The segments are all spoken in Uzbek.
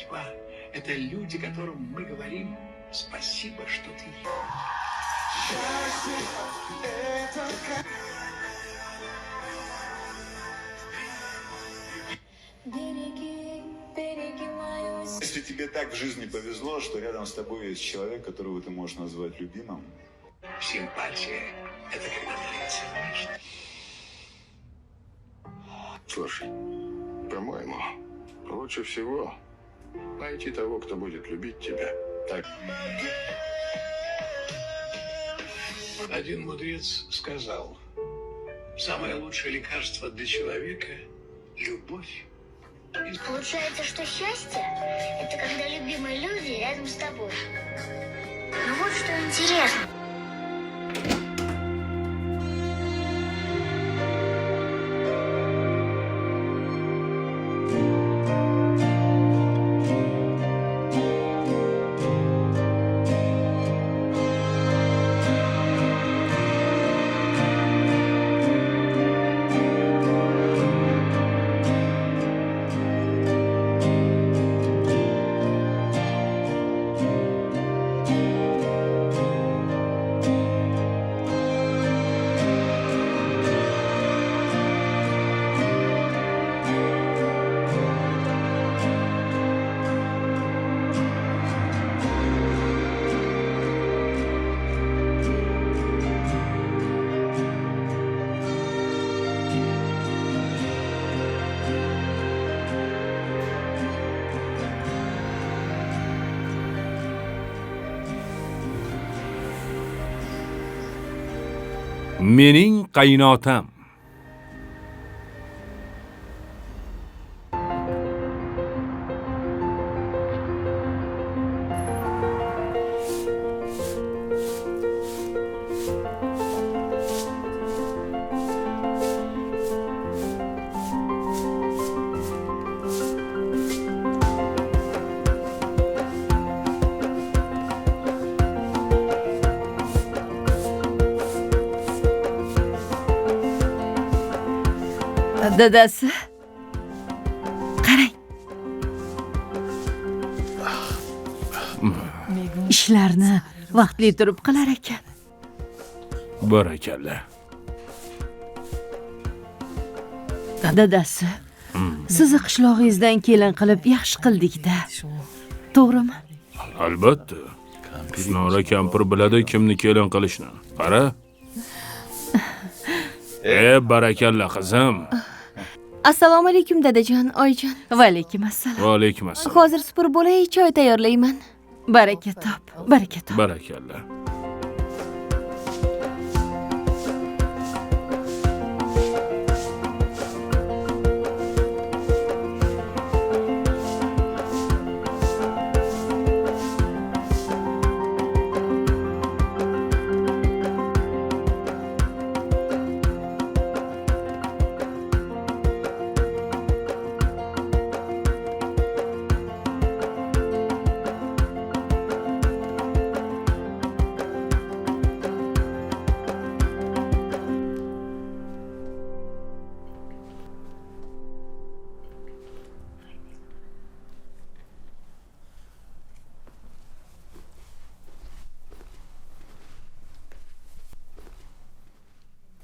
Судьба – это люди, которым мы говорим спасибо, что ты есть. Береги, береги мою Если тебе так в жизни повезло, что рядом с тобой есть человек, которого ты можешь назвать любимым. Симпатия – это когда творится нечто. Слушай, по-моему, лучше всего найти того, кто будет любить тебя. Так. Один мудрец сказал, самое лучшее лекарство для человека – любовь. Получается, что счастье – это когда любимые люди рядом с тобой. Но вот что интересно. Mening qaynotam. Dadasi, qarang, ishlarni vaqtli turib qilar ekan. Barakalla. Dadasi, sizni qishlog'ingizdan kelin qilib yaxshi qildik-da. To'g'rimi? Albatta. Husnora kampir biladi kimni kelin qilishni. Qara. Barakalla qizim. Assalomu alaykum dadajon, oyijon. Va alaykum assalom. Va alaykum assalom. Hozir supurib bo'lay, choy tayyorlayman. Baraka top, baraka top. Barakalla.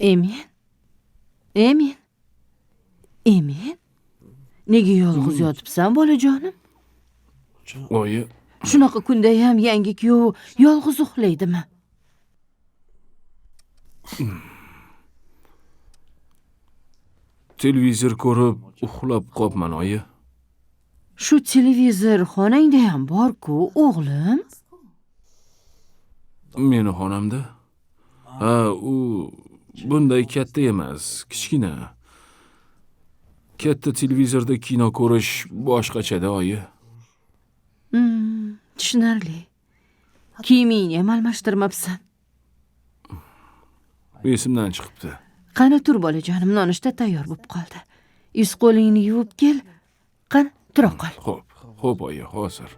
Emin? Emin? Emin? Nega yolg'iz yotibsan, bolajonim? Oyi. Shunaqa kunda ham yangi kuyov yolg'iz uxlaydimi? Televizor ko'rib uxlab qopman, oyi. Shu televizor xonangda ham bor-ku, o'g'lim. Meni xonamda? Ha, u bunday katta emas, kichkina. Katta televizorda kino ko'rish boshqachada, oyi. Tushunarli. Kiyimingni ham almashtirmabsan. Esimdan chiqibdi. Qani tur bolajonim, nonushta tayyor bo'lib qoldi. Yuz qo'lingni yuvib kel. Qani, tura qol. Xo'p, xo'p oyi, hozir.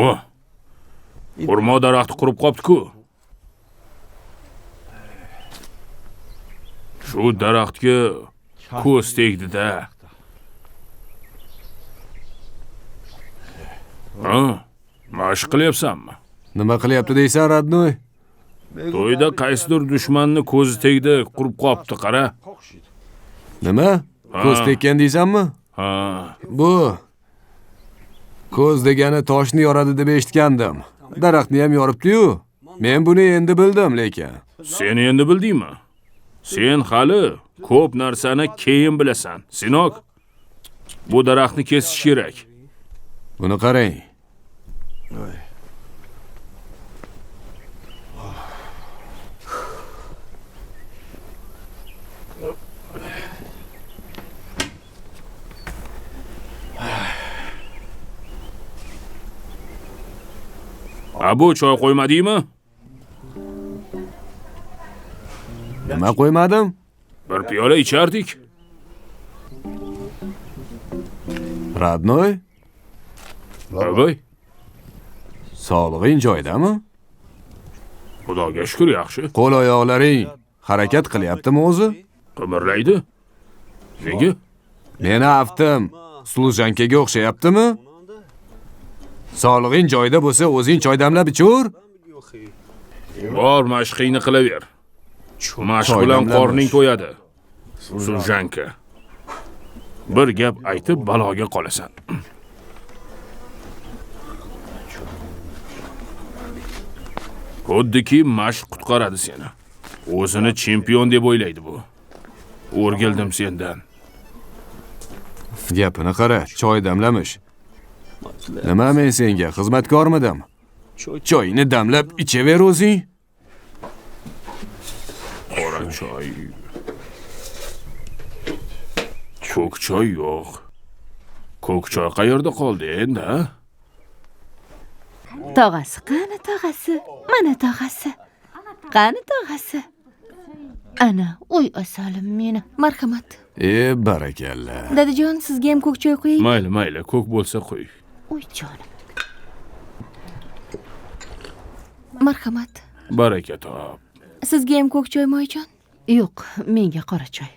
O. Xurmo daraxti qurib qopti-ku. Shu daraxtga ko'z tegdi-da. Ha, mashq qilyapsanmi? Nima qilyapti deysan, родной? To'yda qaysidir dushmanni ko'zi tegdi, qurib qopti, qara. Nima? Ko'z tekkan deysanmi? Ha. Bu ko'z degani toshni yoradi deb eshitgandim. Daraxtni ham yoribdi-yu. Men buni endi bildim lekin. Sen endi bildingmi? Sen hali ko'p narsani keyin bilasan. Sinok, bu daraxtni kesish kerak. Buni qarang. Abu choy qo'ymadingmi? Nima qo'ymadim? Bir piyola ichardik. Родной? Voy. Sog'lig'ing joyidami? Xudoga shukr, yaxshi. Qo'l oyoqlaring harakat qilyaptimi o'zi? Qimirlaydi. Nega? Meni aftim sluzhankaga o'xshayaptimi? Sog'lig'ing joyida bo'lsa, o'zing choy damlab ichaver. Bor, mashqingni qilaver. Mashq bilan qorning to'yadi. Sluzhanka. Bir gap aytib baloga qolasan. Xuddiki mashq qutqaradi seni. O'zini chempion deb o'ylaydi bu. O'rgildim sendan. Gapini qara, choy damlamish. Nima men senga xizmatkormidim? Choyni damlab ichaver o'zing. Qora choy. Ko'k choy yo'q. Ko'k choy qayerda qoldi endi, ha? Tog'asi qani tog'asi? Mana tog'asi. Qani tog'asi? Ana, uy asalim meni. Marhamat. Barakalla. Dadajon, sizga ham ko'k choy qo'yay. Mayli, mayli, ko'k bo'lsa qo'y. Uy jonim. Marhamat. Baraka top. Sizga ham ko'k choymi, oyijon? Yo'q, menga qora choy.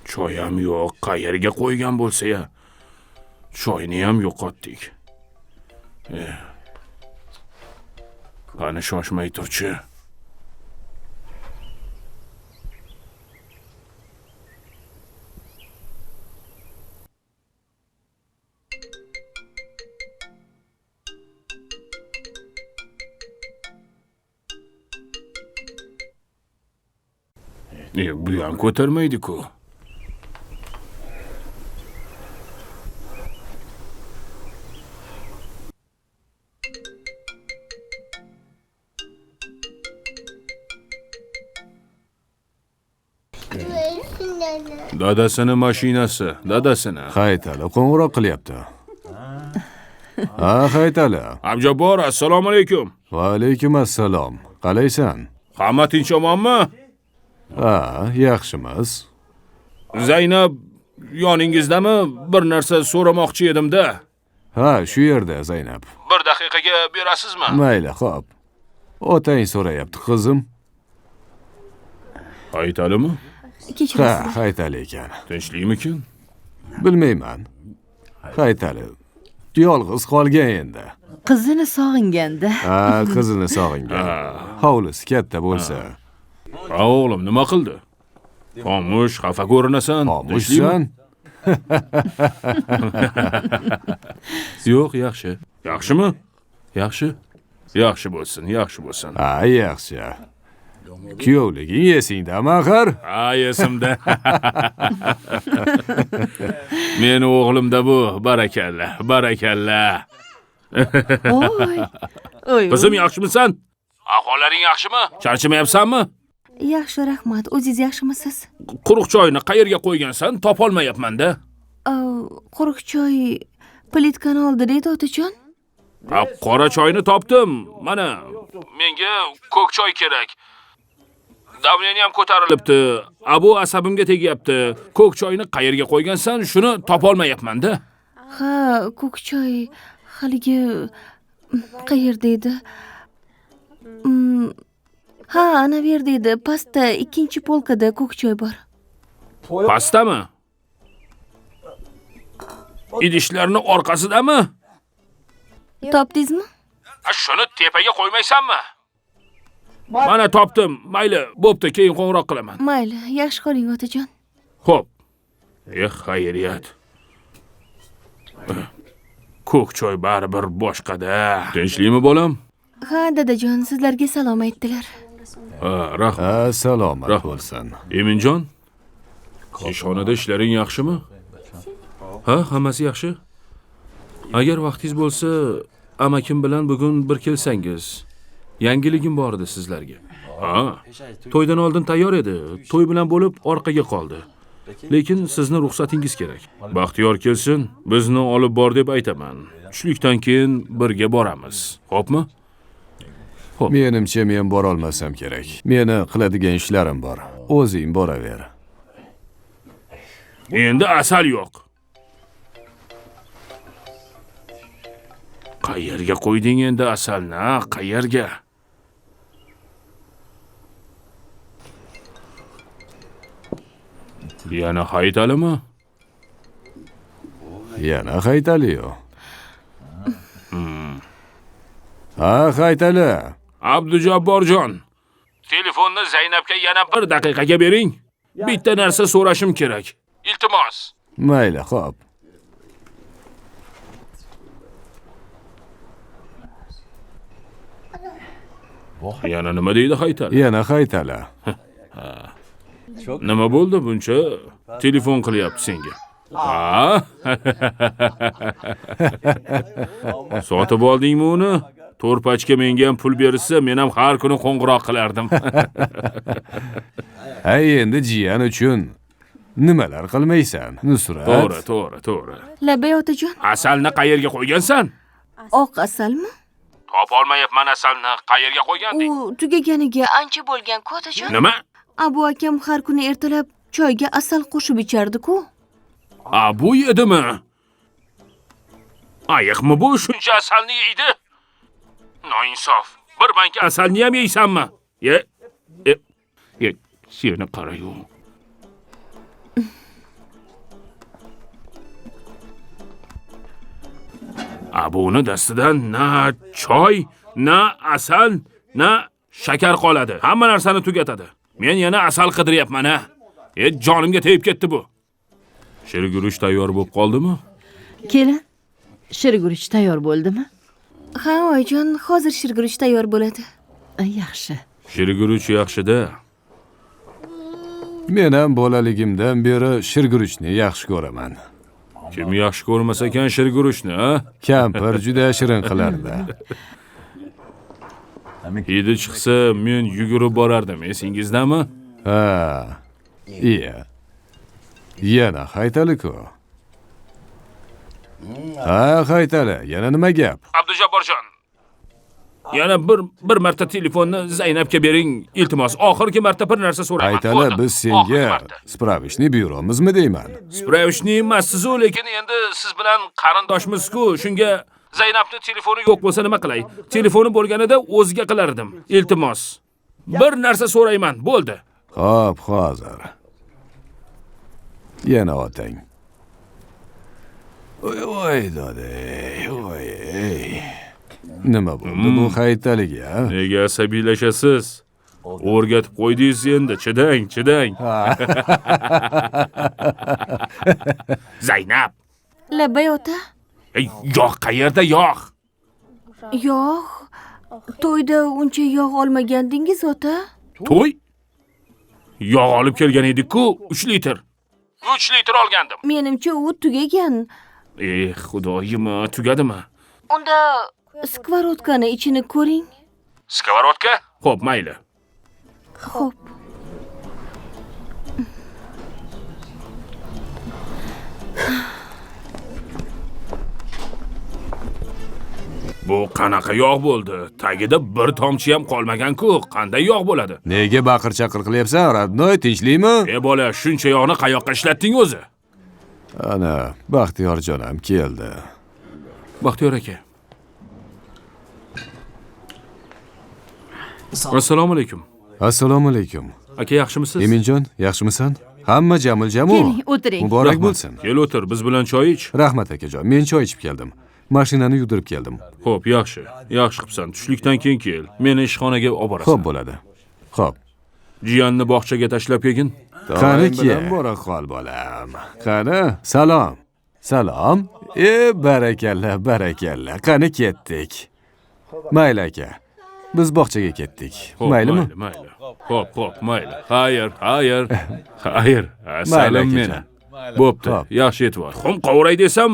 Choy ham yo'q, qayerga qo'ygan bo'lsa-ya. Choyni ham yo'qotdik. Qani shoshmay turchi. Bu ham ko'tarmaydi-ku. Dadasini mashinasi, dadasini. Haytali qo'ng'iroq qilyapti. Ha, Haytali. Abjabbor, assalomu alaykum. Va alaykum assalom. Qalaysan? Hamma tinch omonmi? Ha, yaxshimiz. Zaynab yoningizdami? Bir narsa so'ramoqchi edim-da. Ha, shu yerda Zaynab. Bir daqiqaga berasizmi? Mayli, xo'p. Otang so'rayapti, qizim. Haytalimi? Kechirasiz. Ha, Haytali ekan. Tinchlikmikin? Bilmayman. Haytali yolg'iz qolgan endi. Qizini sog'inganda. Ha, qizini sog'ingan. Hovlisi katta bo'lsa. Ha, o'g'lim nima qildi? Xomush, xafa ko'rinasan. Xomushsan? Yo'q, yaxshi. Yaxshimi? Yaxshi. Yaxshi bo'lsin, yaxshi bo'lsin. Ha, yaxshi. Kuyovliging esingdami axir? Ha, esimda. Meni o'g'limda bu, barakalla, barakalla. Oy. Oy. Qizim, yaxshimisan? Ahvollaring yaxshimi? Charchamayapsanmi? Yaxshi, rahmat. O'zingiz yaxshimisiz? Quruq choyni qayerga qo'ygansan, topolmayapman-da. Quruq choy plitkani oldida edi, otajon. Ha, qora choyni topdim. Mana, menga ko'k choy kerak. Davleniyam ko'tarilibdi. Abu asabimga tegyapti. Ko'k choyni qayerga qo'ygansan, shuni topolmayapman-da. Ha, ko'k choy haligi qayerda edi? Ha, ana bu yerda edi. Pastda 2-chi polkada ko'k choy bor. Pastdami? Idishlarni orqasidami? Topdingizmi? Shuni tepaga qo'ymaysanmi? Mana topdim. Mayli, bo'pti, keyin qo'ng'iroq qilaman. Mayli, yaxshi qoling otajon. Xo'p. Xayriyat. Ko'k choy baribir boshqada. Tinchlikmi bolam? Ha, dadajon, sizlarga salom aytdilar. Ha, rahmat. Ha, salomat bo'lsin. Eminjon, ishxonada ishlaring yaxshimi? Ha, hammasi yaxshi. Agar vaqtingiz bo'lsa, amakim bilan bugun bir kelsangiz. Yangiligim bor edi sizlarga. Ha, to'ydan oldin tayyor edi. To'y bilan bo'lib orqaga qoldi. Lekin sizni ruxsatingiz kerak. Baxtiyor kelsin, bizni olib bor deb aytaman. Tushlikdan keyin birga boramiz. Xo'pmi? Xo'p. Menimcha men bora olmasam kerak. Meni qiladigan ishlarim bor. O'zing boraver. Endi asal yo'q. Qayerga qo'yding endi asalni, ha? Qayerga? Yana Haytalimi? Yana Haytali-yu. Ha, Haytali. Abdujabborjon, telefonni Zaynabga yana bir daqiqaga bering. Bitta narsa so'rashim kerak. Iltimos. Mayli, xo'p. Yana nima deydi Haytali? Yana Haytali. Nima bo'ldi buncha telefon qilyapti senga? Ha? Sotib oldingmi uni? 4 pachka menga ham pul bersa, men ham har kuni qo'ng'iroq qilardim. Ha, endi jiyan uchun nimalar qilmaysan, Nusrat? To'g'ri, to'g'ri, to'g'ri. Labay otajon. Asalni qayerga qo'ygansan? Oq asalmi? Topa olmayapman asalni. Qayerga qo'yganding? U tugaganiga ancha bo'lgan-ku otajon. Nima? Abu akam har kuni ertalab choyga asal qo'shib ichardi-ku. Abu yedimi? Ayiqmi bu shuncha asalni yeydi? Noinsof. Bir banka asalni ham yeysanmi? Ye. Ye, seni qarayu. Abuni dastidan na choy, na asal, na shakar qoladi. Hamma narsani tugatadi. Men yana asal qidiryapman ha. Jonimga tegib ketdi bu. Shirguruch tayyor bo'lib qoldimi? Kelin, shirguruch tayyor bo'ldimi? Ha, oyijon, hozir shirguruch tayyor bo'ladi. Yaxshi. Shirguruch yaxshi-da. Men ham bolaligimdan beri shirguruchni yaxshi ko'raman. Kim yaxshi ko'rmas ekan shirguruchni, ha? Kampir juda shirin qilardi. Hidi chiqsa, men yugurib borardim, esingizdami? Ha. Iya. Yana Haytali-ku. Ha, Haytali, yana nima gap? Abdujabborjon, yana bir marta telefonni Zaynabga bering, iltimos. Oxirgi marta bir narsa so'rayman. Haytali, biz senga spravishni byuromizmi deyman? Spravishni emassiz-u, lekin endi siz bilan qarindoshmiz-ku, shunga Zaynabning telefoni yo'q bo'lsa nima qilay? Telefoni bo'lganida o'ziga qilardim. Iltimos. Bir narsa so'rayman, bo'ldi. Xo'p, hozir. Yana otang. Oy, oy, dode, oy, ey. Nima bo'ldi bu Haytaliga? Nega asabiylashasiz? O'rgatib qo'ydingiz endi, chidang, chidang. Zaynab. Labay ota. Ey, yog' qayerda yog'? Yog'? To'yda uncha yog' olmagandingiz ota? To'y? Yog' olib kelgan edik-ku, 3 litr. 3 litr olgandim. Menimcha u tugagan. Ey, xudoyim, tugadimi? Unda skовородкani ichini ko'ring. Skовородка? Xo'p, mayli. Xo'p. Bu qanaqa yog' bo'ldi? Tagida bir tomchi ham qolmagan-ku. Qanday yog' bo'ladi? Nega baqir-chaqir qilyapsan, родной? Tinchlikmi? Ey bola, shuncha yog'ni qayoqqa ishlatding o'zi? Ana, Baxtiyorjon ham keldi. Baxtiyor aka. Assalomu alaykum. Assalomu alaykum. Aka, yaxshimisiz? Eminjon, yaxshimisan? Hamma jamil jamu. Keling, o'tiring. Muborak Rahmat. bo'lsin. Kel o'tir, biz bilan choy ich. Rahmat akajon, men choy ichib keldim. Mashinani yudirib keldim. Xo'p, yaxshi. Yaxshi qilibsan. Tushlikdan keyin kel. Meni ishxonaga olib borasan. Xo'p bo'ladi. Xo'p. Jiyanni bog'chaga tashlab kelgin. Qani bilan bora qol bolam. Qani, salom. Salom. E, barakalla, barakalla. Qani ketdik. Mayli aka. Biz bog'chaga ketdik. Maylimi? Mayli, mayli. Xo'p, xo'p, mayli. Xayr, xayr. Xayr. Asalim meni. Bo'pti, yaxshi e'tibor. Tuxum qovuray desam,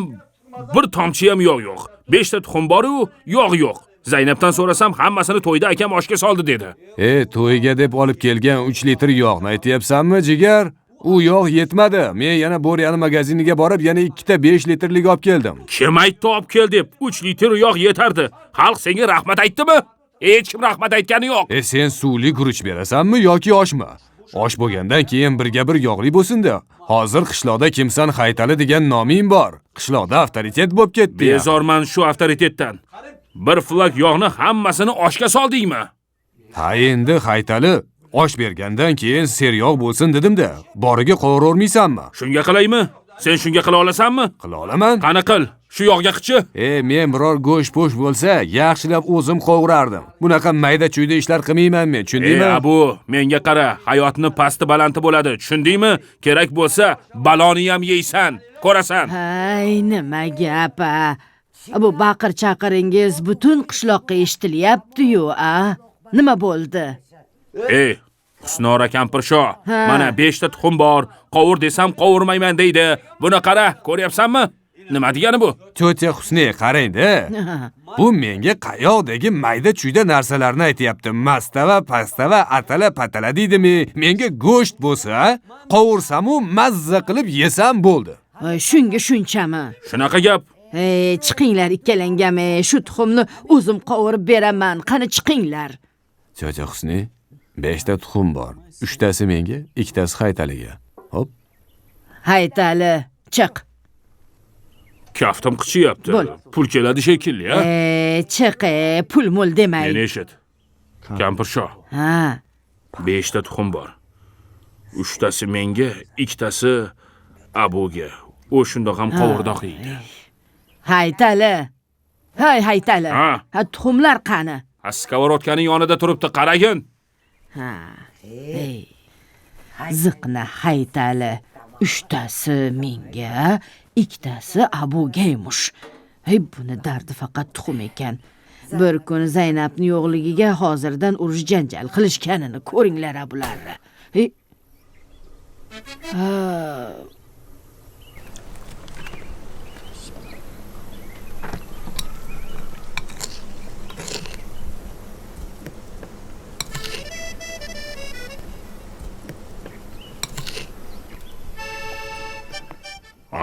bir tomchi ham yog' yo'q. 5 ta tuxum bor-u, yog' yo'q. Zaynabdan so'rasam, hammasini to'yda akam oshga soldi dedi. E, to'yga deb olib kelgan 3 litr yog'ni aytyapsanmi, jigar? U yog' yetmadi. Men yana Bo'riyani magaziniga borib, yana 2 ta 5 litrlik olib keldim. Kim aytdi olib kel deb? 3 litr yog' yetardi. Xalq senga rahmat aytdimi? Hech kim rahmat aytgani yo'q. E, sen suvli guruch berasanmi yoki oshmi? Osh bo'lgandan keyin birga bir yog'li bo'lsin-da. Hozir qishloqda kimsan Haytali degan noming bor. Qishloqda avtoritet bo'lib ketdi. Bezorman shu avtoritetdan. Bir flak yog'ni hammasini oshga soldingmi? Ha, endi Haytali osh bergandan keyin seryog' bo'lsin dedim-da. Boriga qovuravermaysanmi? Shunga qilaymi? Sen shunga qila olasanmi? Qila olaman. Qani qil? Shu yog'ga qichi. E, men biror go'sht po'sh bo'lsa, yaxshilab o'zim qovurardim. Bunaqa mayda-chuyda ishlar qilmayman men, tushundingmi? E, Abu, menga qara, hayotni pasti balanti bo'ladi, tushundingmi? Kerak bo'lsa, baloni ham yeysan, ko'rasan. Hay, nima gap a? Bu baqir-chaqiringiz butun qishloqqa eshitilyapti-yu, a? Nima bo'ldi? Ey, Husnora kampirsho, mana 5 ta tuxum bor, qovur desam qovurmayman deydi. Buni qara, ko'ryapsanmi? Nima degani bu? Tyo'tya Husni, qarang-da. Bu menga qayoqdagi mayda-chuyda narsalarni aytayapti. Mastava, pastava, atala, patala deydimi? Menga go'sht bo'lsa, qovursam-u mazza qilib yesam bo'ldi. Shunga shunchami? Shunaqa gap. Ey, chiqinglar ikkalangam, shu tuxumni o'zim qovurib beraman. Qani chiqinglar. Tyo'tya Husni, 5 ta tuxum bor. 3 tasi menga, 2 tasi Haytaliga. Hop. Haytali, chiq. Kaftim qichiyapti. Pul keladi shekilli, ha? Chiq, pul mul demay. Meni eshit. Kampirsho. Ha. 5 ta tuxum bor. 3 tasi menga, 2 tasi Abuga. U shundoq ham qovurdoq yeydi. Haytali. Hay, Haytali. Ha, tuxumlar qani? Ha, skовородkaning yonida turibdi, qaragin. Ha. Ey. Ziqna Haytali. 3 tasi menga, 2 tasi Abuga emish. Hey, buni dardi faqat tuxum ekan. Bir kun Zaynabning yo'qligiga hozirdan urush janjal qilishganini ko'ringlar bularni. Hey.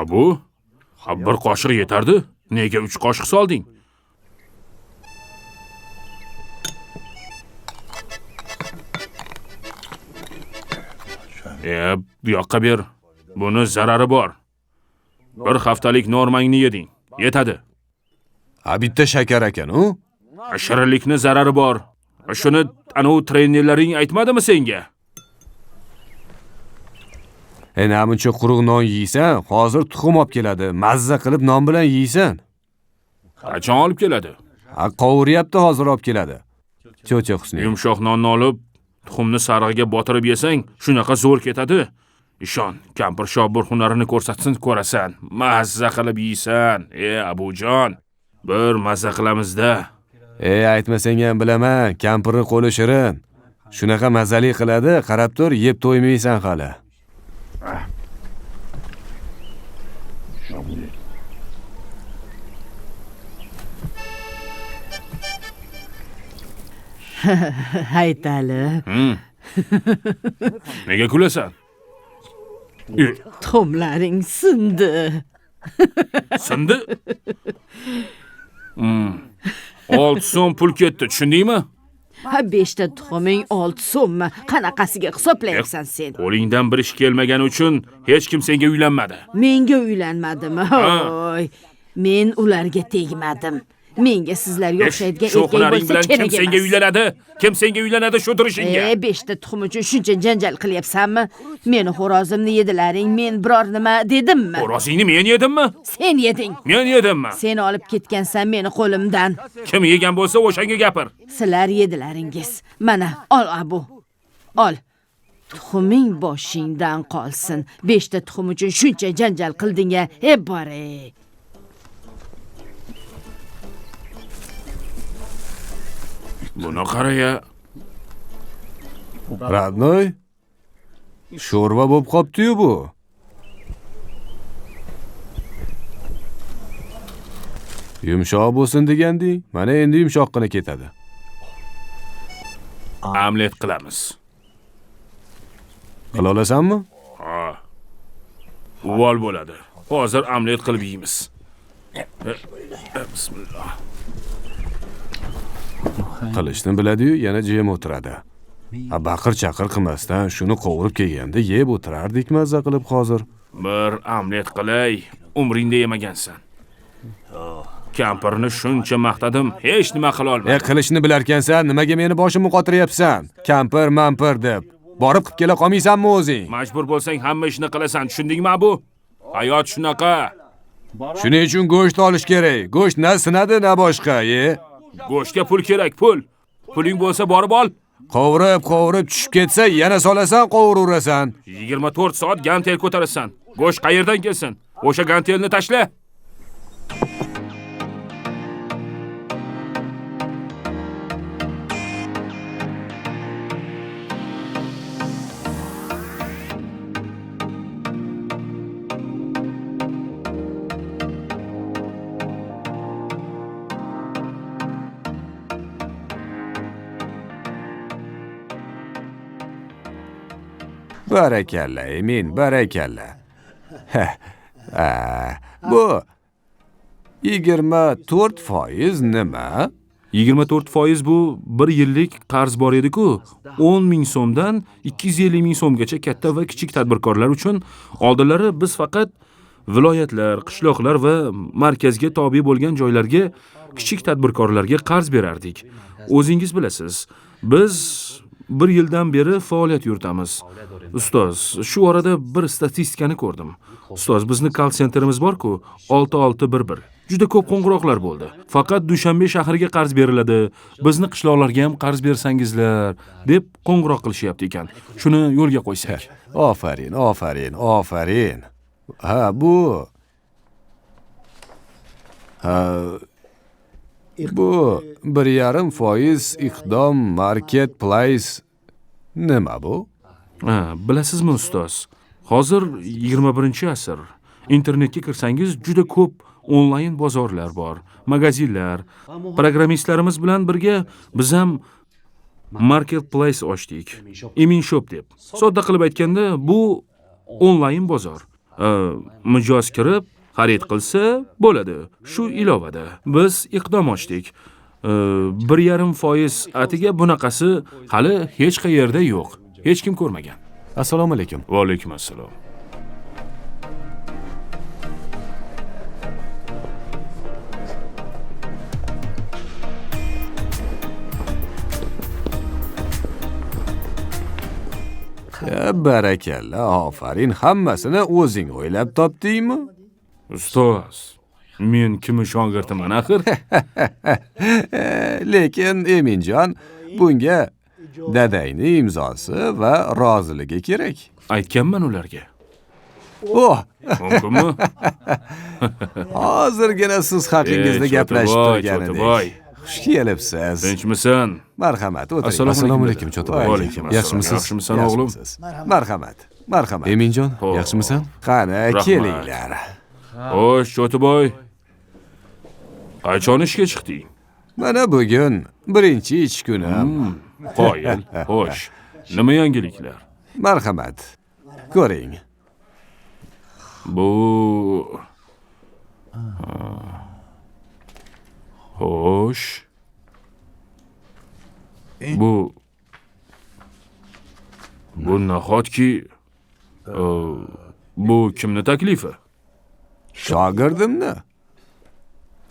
Abu, bir qoshiq yetardi. Nega 3 qoshiq solding? Bu yoqqa ber. Buni zarari bor. Bir haftalik normangni yeding. Yetadi. Ha, bitta shakar ekan u. Shirinlikni zarari bor. Shuni anu trenerlaring aytmadimi senga? Namuncha quruq non yeysan, hozir tuxum olib keladi. Mazza qilib non bilan yeysan. Qachon olib keladi? Ha, qovuryapti, hozir olib keladi. Tyo'tya Husni. Yumshoq nonni olib, tuxumni sarig'iga botirib yesang, shunaqa zo'r ketadi. Ishon, kampirsho bir hunarini ko'rsatsin, ko'rasan. Mazza qilib yeysan. Abujon, bir mazza qilamiz-da. Aytmasang ham bilaman, kampirning qo'li shirin. Shunaqa mazali qiladi, qarab tur, yeb to'ymaysan hali. Haytali. Nega kulasan? Tuxumlaring sindi. Sindi? 6 so'm pul ketdi, tushundingmi? Ha, 5 ta tuxuming 6 so'mmi? Qanaqasiga hisoblayapsan sen? Qo'lingdan bir ish kelmagani uchun hech kim senga uylanmadi. Menga uylanmadimi? Oy, men ularga tegmadim. Menga sizlarga o'xshaydigan Shu erkak hunaring bo'lsa bilan kim kerak senga emas. uylanadi? Kim senga uylanadi shu turishingga? E, 5 ta tuxum uchun shuncha janjal qilyapsanmi? Meni xo'rozimni yedilaring, men biror nima dedimmi? Xo'rozingni men yedimmi? Sen yeding. Men yedimmi? Sen olib ketgansan meni qo'limdan. Kim yegan bo'lsa o'shanga gapir. Sizlar yedilaringiz. Mana, ol Abu. Ol. Tuxuming boshingdan qolsin. 5 ta tuxum uchun shuncha janjal qilding-a. E, bor ey. Buni qara-ya. Родной, sho'rva bo'lib qopti-yu bu. Yumshoq bo'lsin deganding, mana endi yumshoqqina ketadi. Omlet qilamiz. Qila olasanmi? Ha. Uvol bo'ladi. Hozir omlet qilib yeymiz. Bismillah. Qilishni biladi-yu, yana jim o'tiradi. Ha, baqir chaqir qilmasdan shuni qovurib kelganda yeb o'tirardik mazza qilib hozir. Bir omlet qilay, umringda yemagansan. Kampirni shuncha maqtadim, hech nima qila olmadim. E, qilishni bilarkansan, nimaga meni boshimni qotiryapsan? Kampir, mampir deb. Borib qilib kela qolmaysanmi o'zing? Majbur bo'lsang hamma ishni qilasan, tushundingmi Abu? Hayot shunaqa. Shuning uchun go'sht olish kerak. Go'sht na sinadi, na boshqa, e. Go'shtga pul kerak, pul. Puling bo'lsa borib ol. Qovurib, qovurib tushib ketsa, yana solasan, qovuraverasan. 24 soat gantel ko'tarasan. Go'sht qayerdan kelsin? O'sha gantelni tashla. Barakalla, Emin, barakalla. Heh, bu 24% nima? 24% bu bir yillik qarz bor edi-ku. 10 ming so'mdan 250 ming so'mgacha katta va kichik tadbirkorlar uchun oldinlari biz faqat viloyatlar, qishloqlar va markazga tobe bo'lgan joylarga kichik tadbirkorlarga qarz berardik. O'zingiz bilasiz, biz bir yildan beri faoliyat yuritamiz. Ustoz, shu orada bir statistikani ko'rdim. Ustoz, bizni call centerimiz bor-ku, 6611. Juda ko'p qo'ng'iroqlar bo'ldi. Faqat Dushanbe shahriga qarz beriladi. Bizni qishloqlarga ham qarz bersangizlar deb qo'ng'iroq qilishyapti ekan. Shuni yo'lga qo'ysak. Ofarin, ofarin, ofarin. Ha, bu Ha, bu 1,5% Iqdom Marketplace nima bu? Ha, bilasizmi ustoz? Hozir 21-asr. Internetga kirsangiz juda ko'p onlayn bozorlar bor, magazinlar. Programmistlarimiz bilan birga biz ham marketplace ochdik. Emin Shop deb. Sodda qilib aytganda, bu onlayn bozor. Mijoz kirib xarid qilsa bo'ladi. Shu ilovada biz iqdom ochdik. 1,5% atiga bunaqasi hali hech qayerda yo'q. Hech kim ko'rmagan. Assalomu alaykum. Va alaykum assalom. Barakalla, ofarin, hammasini o'zing o'ylab topdingmi? Ustoz, men kimni shogirdiman axir? Lekin Eminjon, bunga dadangning imzosi va roziligi kerak. Aytganman ularga. Oh, Mumkinmi? hozirgina siz haqingizda gaplashib turgan edik. Cho'tiboy. Xush kelibsiz. Tinchmisan? Marhamat, o'tiring. Assalomu alaykum, Cho'tiboy. Va alaykum assalom. Yaxshimisiz? Yaxshimisan o'g'lim? Marhamat, marhamat. Eminjon, yaxshimisan? Qani, kelinglar. Xo'sh, Cho'tiboy. Qachon ishga chiqding? Mana bugun birinchi ish kunim. Qoyil. Xo'sh. Nima yangiliklar? Marhamat. Ko'ring. Bu Xo'sh. Bu nahotki bu kimni taklifi? Shogirdimni.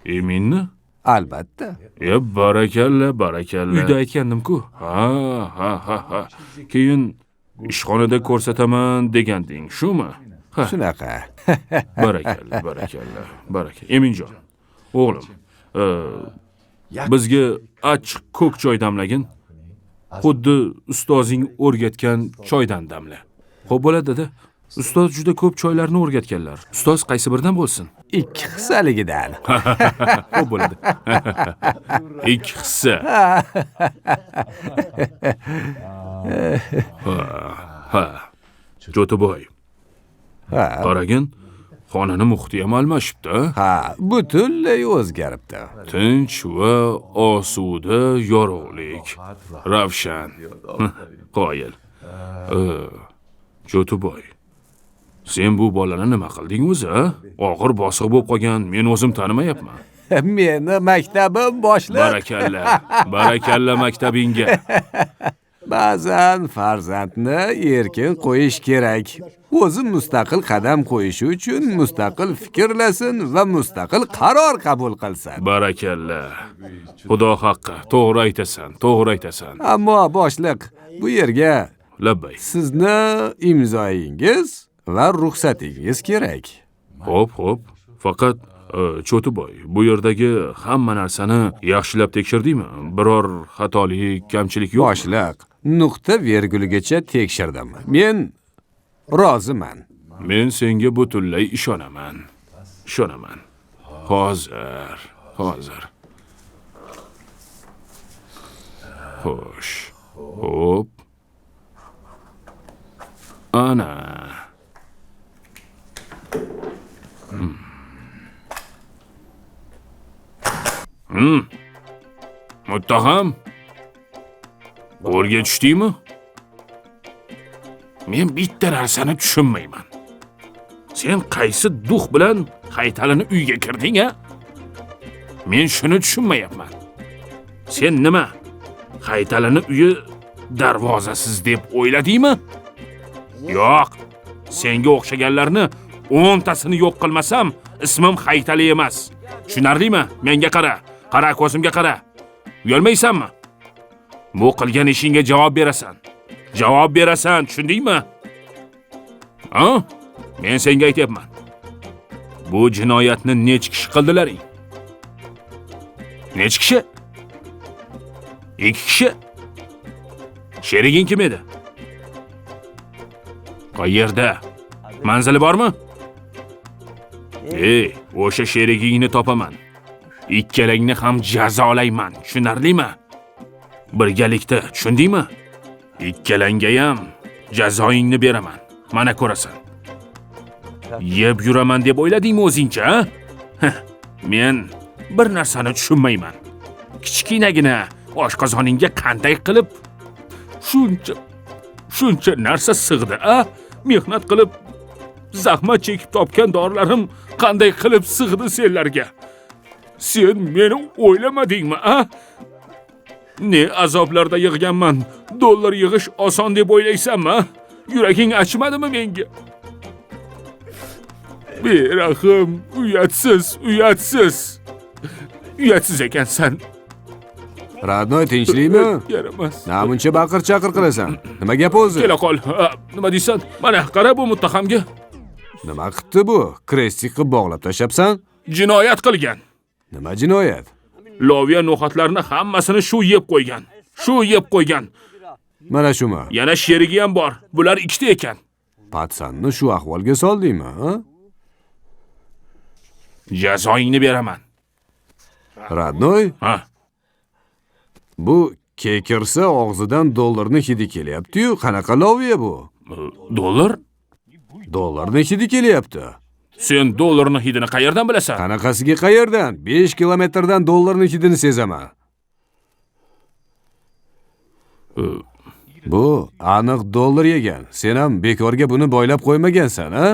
Eminni? Albatta. Barakalla, barakalla. Uyda aytgandim-ku. Ha. Keyin ishxonada ko'rsataman deganding, shumi? Ha. Shunaqa. Barakalla, barakalla, barakalla. Eminjon, o'g'lim, bizga achchiq ko'k choy damlagin. Xuddi ustozing o'rgatgan choydan damla. Xo'p bo'ladi, dada. Ustoz juda ko'p choylarni o'rgatganlar. Ustoz qaysi biridan bo'lsin? 2 hissaligidan. Xo'p bo'ladi. 2 hissa. Ha. Jo'tiboy. Ha. Qaragin, xonani muhiti ham almashibdi. Ha, butunlay o'zgaribdi. Tinch va osuda yorug'lik. Ravshan. Qoyil. Jo'tiboy, sen bu bolani nima qilding o'zi? Og'ir bosiq bo'lib qolgan, men o'zim tanimayapman. Meni maktabim boshliq. Barakalla, barakalla maktabingga. Ba'zan farzandni erkin qo'yish kerak. O'zi mustaqil qadam qo'yishi uchun mustaqil fikrlasin va mustaqil qaror qabul qilsin. Barakalla. Xudo haqqi, to'g'ri aytasan, to'g'ri aytasan. Ammo boshliq, bu yerga labbay. Sizni imzoyingiz va ruxsatingiz kerak. Xo'p, xo'p. Faqat Cho'tiboy, bu yerdagi hamma narsani yaxshilab tekshirdingmi? Biror xatolik, kamchilik yo'qmi? Boshliq, nuqta verguligacha tekshirdim. Men roziman. Men senga butunlay ishonaman. Ishonaman. Hozir, hozir. Xo'sh. Xo'p. Ana. Muttaham, qo'lga tushdingmi? Men bitta narsani tushunmayman. Sen qaysi duh bilan Haytalini uyga kirding, a? Men shuni tushunmayapman. Sen nima? Haytalini uyi darvozasiz deb o'yladingmi? Yo'q. Senga o'xshaganlarni 10 tasini yo'q qilmasam, ismim Haytali emas. Tushunarlimi? Menga qara. Qara, ko'zimga qara. Uyalmaysanmi? Bu qilgan ishingga javob berasan. Javob berasan, tushundingmi? Ha? Men senga aytyapman. Bu jinoyatni necha kishi qildilaring? Necha kishi? 2 kishi. Sheriging kim edi? Qayerda? Manzili bormi? Ey, o'sha sherigingni topaman. Ikkalangni ham jazolayman, tushunarlimi? Birgalikda, tushundingmi? Ikkalangga ham jazoingni beraman. Mana ko'rasan. Yeb yuraman deb o'yladingmi o'zingcha, ha? Men bir narsani tushunmayman. Kichkinagina oshqozoningga qanday qilib shuncha narsa sig'di, a? Mehnat qilib, zahmat chekib topgan dorilarim qanday qilib sig'di senlarga? Sen meni o'ylamadingmi, a? Ne azoblarda yig'ganman. Dollar yig'ish oson deb o'ylaysanmi? Yuraging achmadimi menga? Berahm, uyatsiz, uyatsiz. Uyatsiz ekansan. Radnoy, tinchlikmi? Yaramas. Namuncha baqir-chaqir qilasan. Nima gap o'zi? Kela qol. Nima deysan? Mana qara bu muttahamga. Nima qildi bu? Krestik qilib bog'lab tashlabsan? Jinoyat qilgan. Nima jinoyat? Loviya no'xatlarini hammasini shu yeb qo'ygan. Shu yeb qo'ygan. Mana shumi? Yana sherigi ham bor. Bular ikkita ekan. Patsanni shu ahvolga soldingmi, ha? Jazoingni beraman. Radnoy? Ha. Bu kekirsa og'zidan dollarni hidi kelyapti-yu, qanaqa loviya bu? Dollar? Dollarni hidi kelyapti. Sen dollarni hidini qayerdan bilasan? Qanaqasiga qayerdan? 5 kilometrdan dollarni hidini sezaman. Bu aniq dollar yegan. Sen ham bekorga buni boylab qo'ymagansan, ha?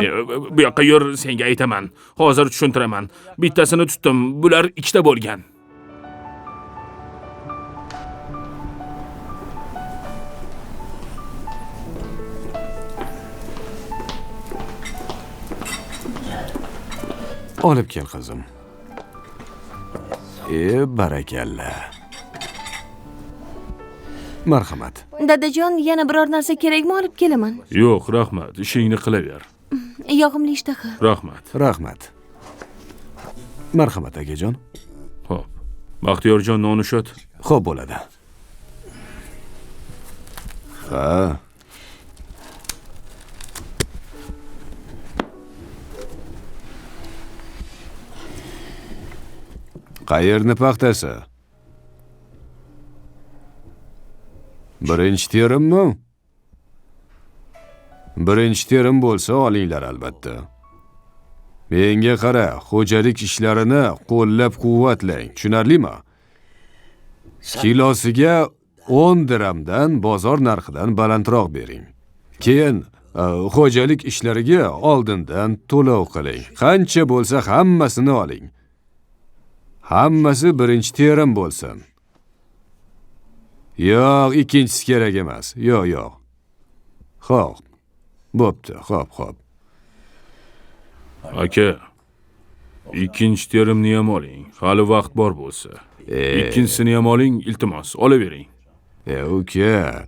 Bu yoqqa yur, senga aytaman. Hozir tushuntiraman. Bittasini tutdim. Bular ikkita bo'lgan. Olib kel qizim. Barakalla. Marhamat. Dadajon, yana biror narsa kerakmi, olib kelaman? Yo'q, rahmat. Ishingni qilaver. Yoqimli ishtaha. Rahmat. Rahmat. Marhamat akajon. Xo'p. Baxtiyorjon, non ushat. Xo'p bo'ladi. Ha. Qayerni paxtasi? Birinchi terimmi? Birinchi terim bo'lsa olinglar albatta. Menga qara, xo'jalik ishlarini qo'llab-quvvatlang, tushunarlimi? Kilosiga 10 dirhamdan bozor narxidan balandroq bering. Keyin xo'jalik ishlariga oldindan to'lov qiling. Qancha bo'lsa hammasini oling. Hammasi birinchi terim bo'lsin. Yo'q, ikkinchisi kerak emas. Yo'q, yo'q. Xo'p. Bo'pti, xo'p, xo'p. Aka, ikkinchi terimni ham oling. Hali vaqt bor bo'lsa. Ikkinchisini ham oling, iltimos, olavering. Uka,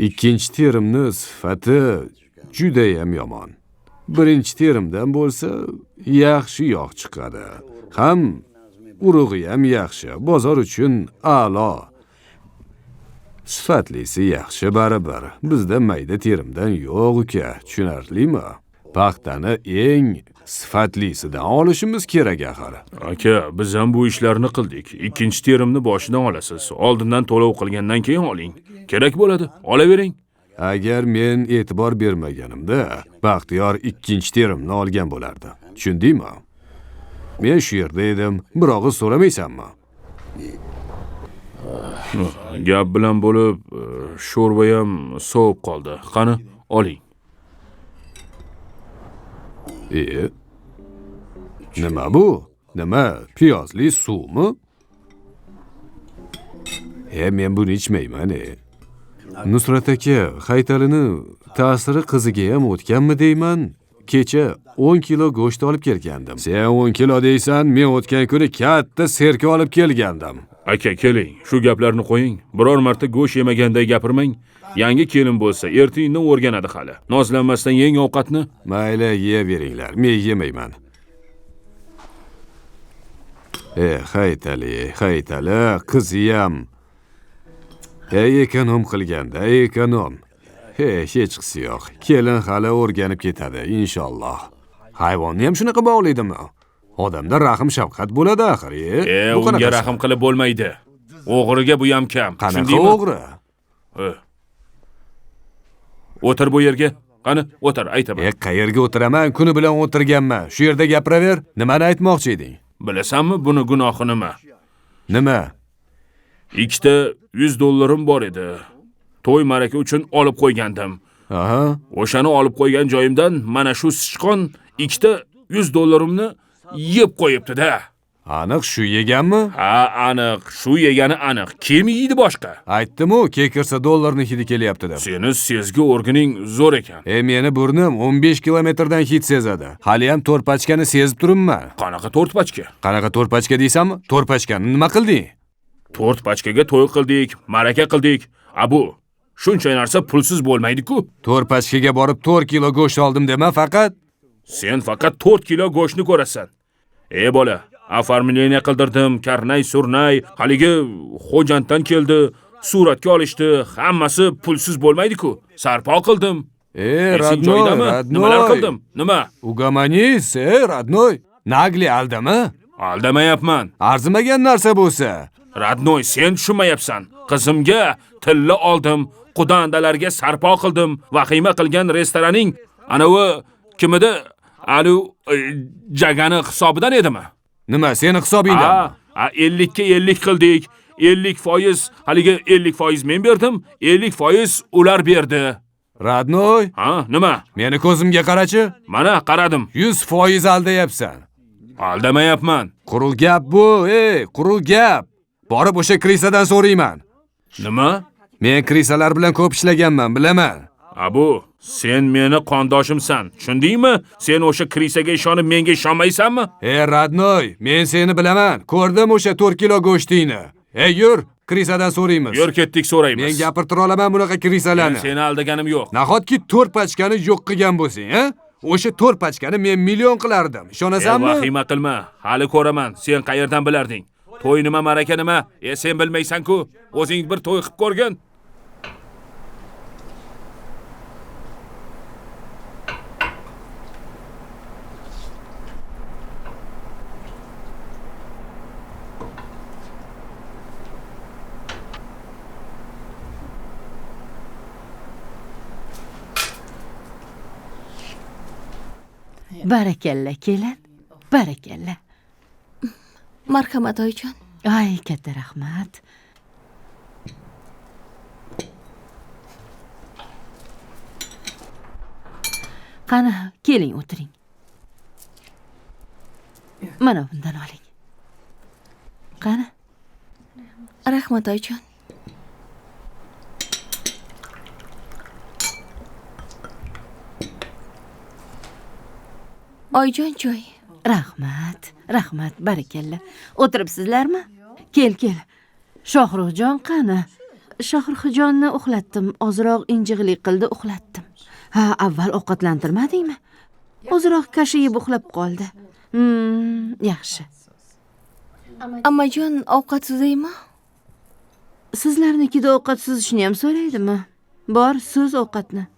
ikkinchi terimni sifati juda ham yomon. Birinchi terimdan bo'lsa yaxshi yog' chiqadi. Ham urug'i ham yaxshi, bozor uchun a'lo. Sifatlisi yaxshi baribir. Bizda mayda terimdan yo'q uka, tushunarlimi? Paxtani eng sifatlisidan olishimiz kerak axir. Aka, biz ham bu ishlarni qildik. Ikkinchi terimni boshidan olasiz. Oldindan to'lov qilgandan keyin oling. Kerak bo'ladi, olavering. Agar men e'tibor bermaganimda, Baxtiyor ikkinchi terimni olgan bo'lardi. Tushundingmi? Men shu yerda edim. Bir og'iz so'ramaysanmi? Gap bilan bo'lib, sho'rva ham sovib qoldi. Qani, oling. Nima bu? Nima, piyozli suvmi? Men buni ichmayman. Nusrat aka, Haytalini ta'siri qiziga ham o'tganmi deyman. Kecha 10 kilo go'sht olib kelgandim. Sen 10 kilo deysan, men o'tgan kuni katta serka olib kelgandim. Aka, keling, shu gaplarni qo'ying. Biror marta go'sht yemaganday gapirmang. Yangi kelin bo'lsa, erta-indin o'rganadi hali. Nozlanmasdan yeng ovqatni. Mayli, yeyaveringlar. Men yemayman. Haytali, Haytali, qiziyam. Ekonom qilganda, ekonom. Hechqisi yo'q. Kelin hali o'rganib ketadi, inshaalloh. Hayvonni ham shunaqa bog'laydimi? Odamda rahm shafqat bo'ladi axir. Unga rahm qilib bo'lmaydi. O'g'riga bu ham kam. Qanaqa o'g'ri? O'tir bu yerga. Qani, o'tir, aytaman. Qayerga o'tiraman? Kuni bilan o'tirganman. Shu yerda gapiraver. Nimani aytmoqchi eding? Bilasanmi, buni gunohi nima? Nima? Ikkita $100 bor edi. To'y ma'raka uchun olib qo'ygandim. Aha. O'shani olib qo'ygan joyimdan mana shu sichqon ikkita $100 yeb qo'yibdi-da. Aniq shu yeganmi? Ha, aniq, shu yegani aniq. Kim yeydi boshqa? Aytdim-u, kekirsa dollarni hidi kelyapti deb. Seni sezgi o'rgining zo'r ekan. Meni burnim 15 kilometrdan hid sezadi. Hali ham 4 pachkani sezib turibman. Qanaqa 4 pachka? Qanaqa 4 pachka deysanmi? 4 pachkani nima qilding? 4 pachkaga to'y qildik, ma'raka qildik. A bu shuncha narsa pulsiz bo'lmaydi-ku. 4 pachkaga borib 4 kilo go'sht oldim dema faqat. Sen faqat 4 kilo go'shtni ko'rasan. Bola, afarmileniya qildirdim, karnay, surnay, haligi Xo'janddan keldi, suratga olishdi, hammasi pulsiz bo'lmaydi-ku. Sarpo qildim. Родной, родной. Nimalar qildim? Nima? Угомонись, родной. Nagli aldama? Aldamayapman. Arzimagan narsa bo'lsa. Родной, sen tushunmayapsan. Qizimga tilla oldim, qudandalarga sarpo qildim, vahima qilgan restoraning anavi kimidi alu jagani hisobidan edimi? Nima, seni hisobingdanmi? Ha, 50 ga 50 qildik. 50% haligi 50% men berdim, 50% ular berdi. Родной? Ha, nima? Meni ko'zimga qarachi. Mana qaradim. 100% aldayapsan. Aldamayapman. Quruq gap bu, quruq gap. Borib o'sha krisadan so'rayman. Nima? Men krisalar bilan ko'p ishlaganman, bilaman. A bu Sen meni qondoshimsan, tushundingmi? Sen o'sha krisaga ishonib menga ishonmaysanmi? Ey родной, men seni bilaman. Ko'rdim o'sha 4 kilo go'shtingni. Ey yur, krisadan so'raymiz. Yur ketdik so'raymiz. Men gapirtira olaman bunaqa krisalarni. Men seni aldaganim yo'q. Nahotki 4 pachkani yo'q qilgan bo'lsang, ha? O'sha 4 pachkani men million qilardim. Ishonasanmi? Vahima qilma. Hali ko'raman. Sen qayerdan bilarding? To'y nima, ma'raka nima? Sen bilmaysan-ku. O'zing bir to'y qilib ko'rgin. Barakalla kelin, barakalla. Marhamat oyijon. Ay, katta rahmat. Qani, keling o'tiring. Mana bundan oling. Qani? Rahmat oyijon. Oyijon choy. Rahmat, rahmat, barakalla. O'tiribsizlarmi? Kel, kel. Shohruxjon qani? Shohruxjonni uxlatdim, ozroq injiqlik qildi, uxlatdim. Ha, avval ovqatlantirmadingmi? Ozroq kasha yeb uxlab qoldi. Yaxshi. Ammajon, ovqat suzaymi? Sizlarnikida ovqat suzishni ham so'raydimi? Bor, suz ovqatni.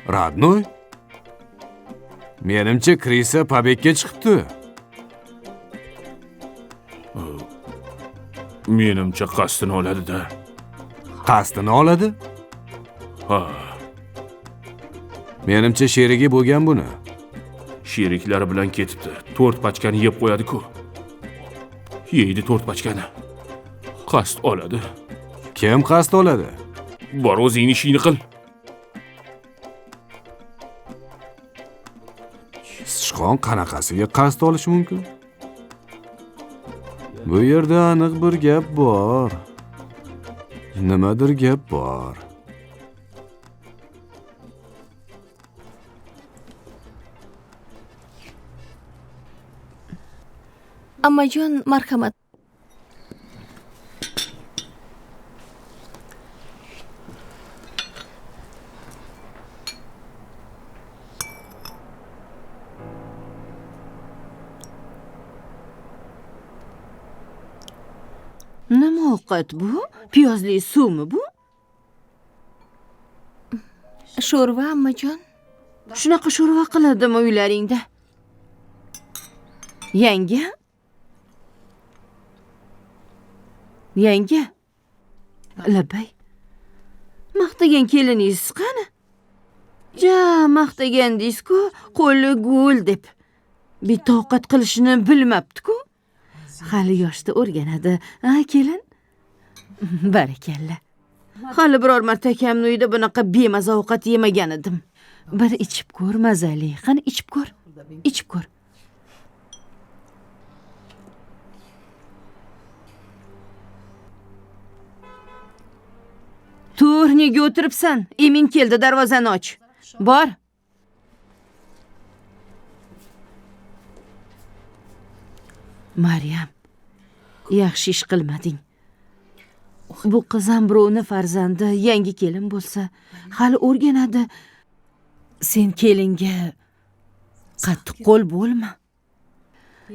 Родной? Menimcha krisa pobegga chiqibdi. Menimcha qasdini oladi-da. Qasdini oladi? Ha. Menimcha sherigi bo'lgan buni. Sheriklari bilan ketibdi. 4 pachkani yeb qo'yadi-ku. Yeydi 4 pachkani. Qasd oladi. Kim qasd oladi? Bor, o'zingni ishingni qil. Sichqon qanaqasiga qasd olishi mumkin? Bu yerda aniq bir gap bor. Nimadir gap bor. Ammajon, marhamat. Nima ovqat bu? Piyozli suvmi bu? Sho'rva, ammajon. Shunaqa sho'rva qiladimi uylaringda? Yanga? Yanga? Labbay. Maqtagan keliningiz qani? Ja, maqtagan deysiz-ku, qo'li gul deb. Bitta ovqat qilishini bilmabdi-ku. Hali yoshda o'rganadi, ha kelin? Barakalla. Hali biror marta akamning uyida bunaqa bemaza ovqat yemagan edim. Bir ichib ko'r, mazali. Qani ichib ko'r. Ichib ko'r. Tur, nega o'tiribsan? Emin keldi, darvozani och. Bor. Maryam, yaxshi ish qilmading. Bu qiz ham birovni farzandi, yangi kelin bo'lsa, hali o'rganadi. Sen kelinga qattiq qo'l bo'lma.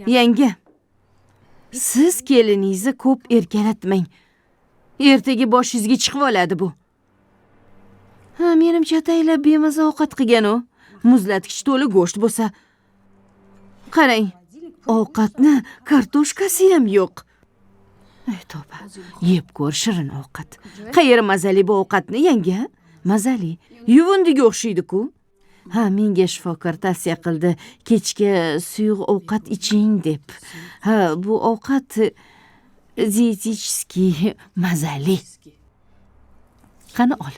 Yanga, siz keliningizni ko'p erkalatmang. Ertaga boshingizga chiqib oladi bu. Ha, menimcha ataylab bemaza ovqat qilgan u. Muzlatkich to'la go'sht bo'lsa. Qarang, ovqatni kartoshkasi ham yo'q. Ey tavba, yeb ko'r shirin ovqat. Qayeri mazali bu ovqatni yanga? Mazali. Yuvindiga o'xshaydi-ku. Ha, menga shifokor tavsiya qildi, kechki suyuq ovqat iching deb. Ha, bu ovqat dietetический mazali. Qani ol.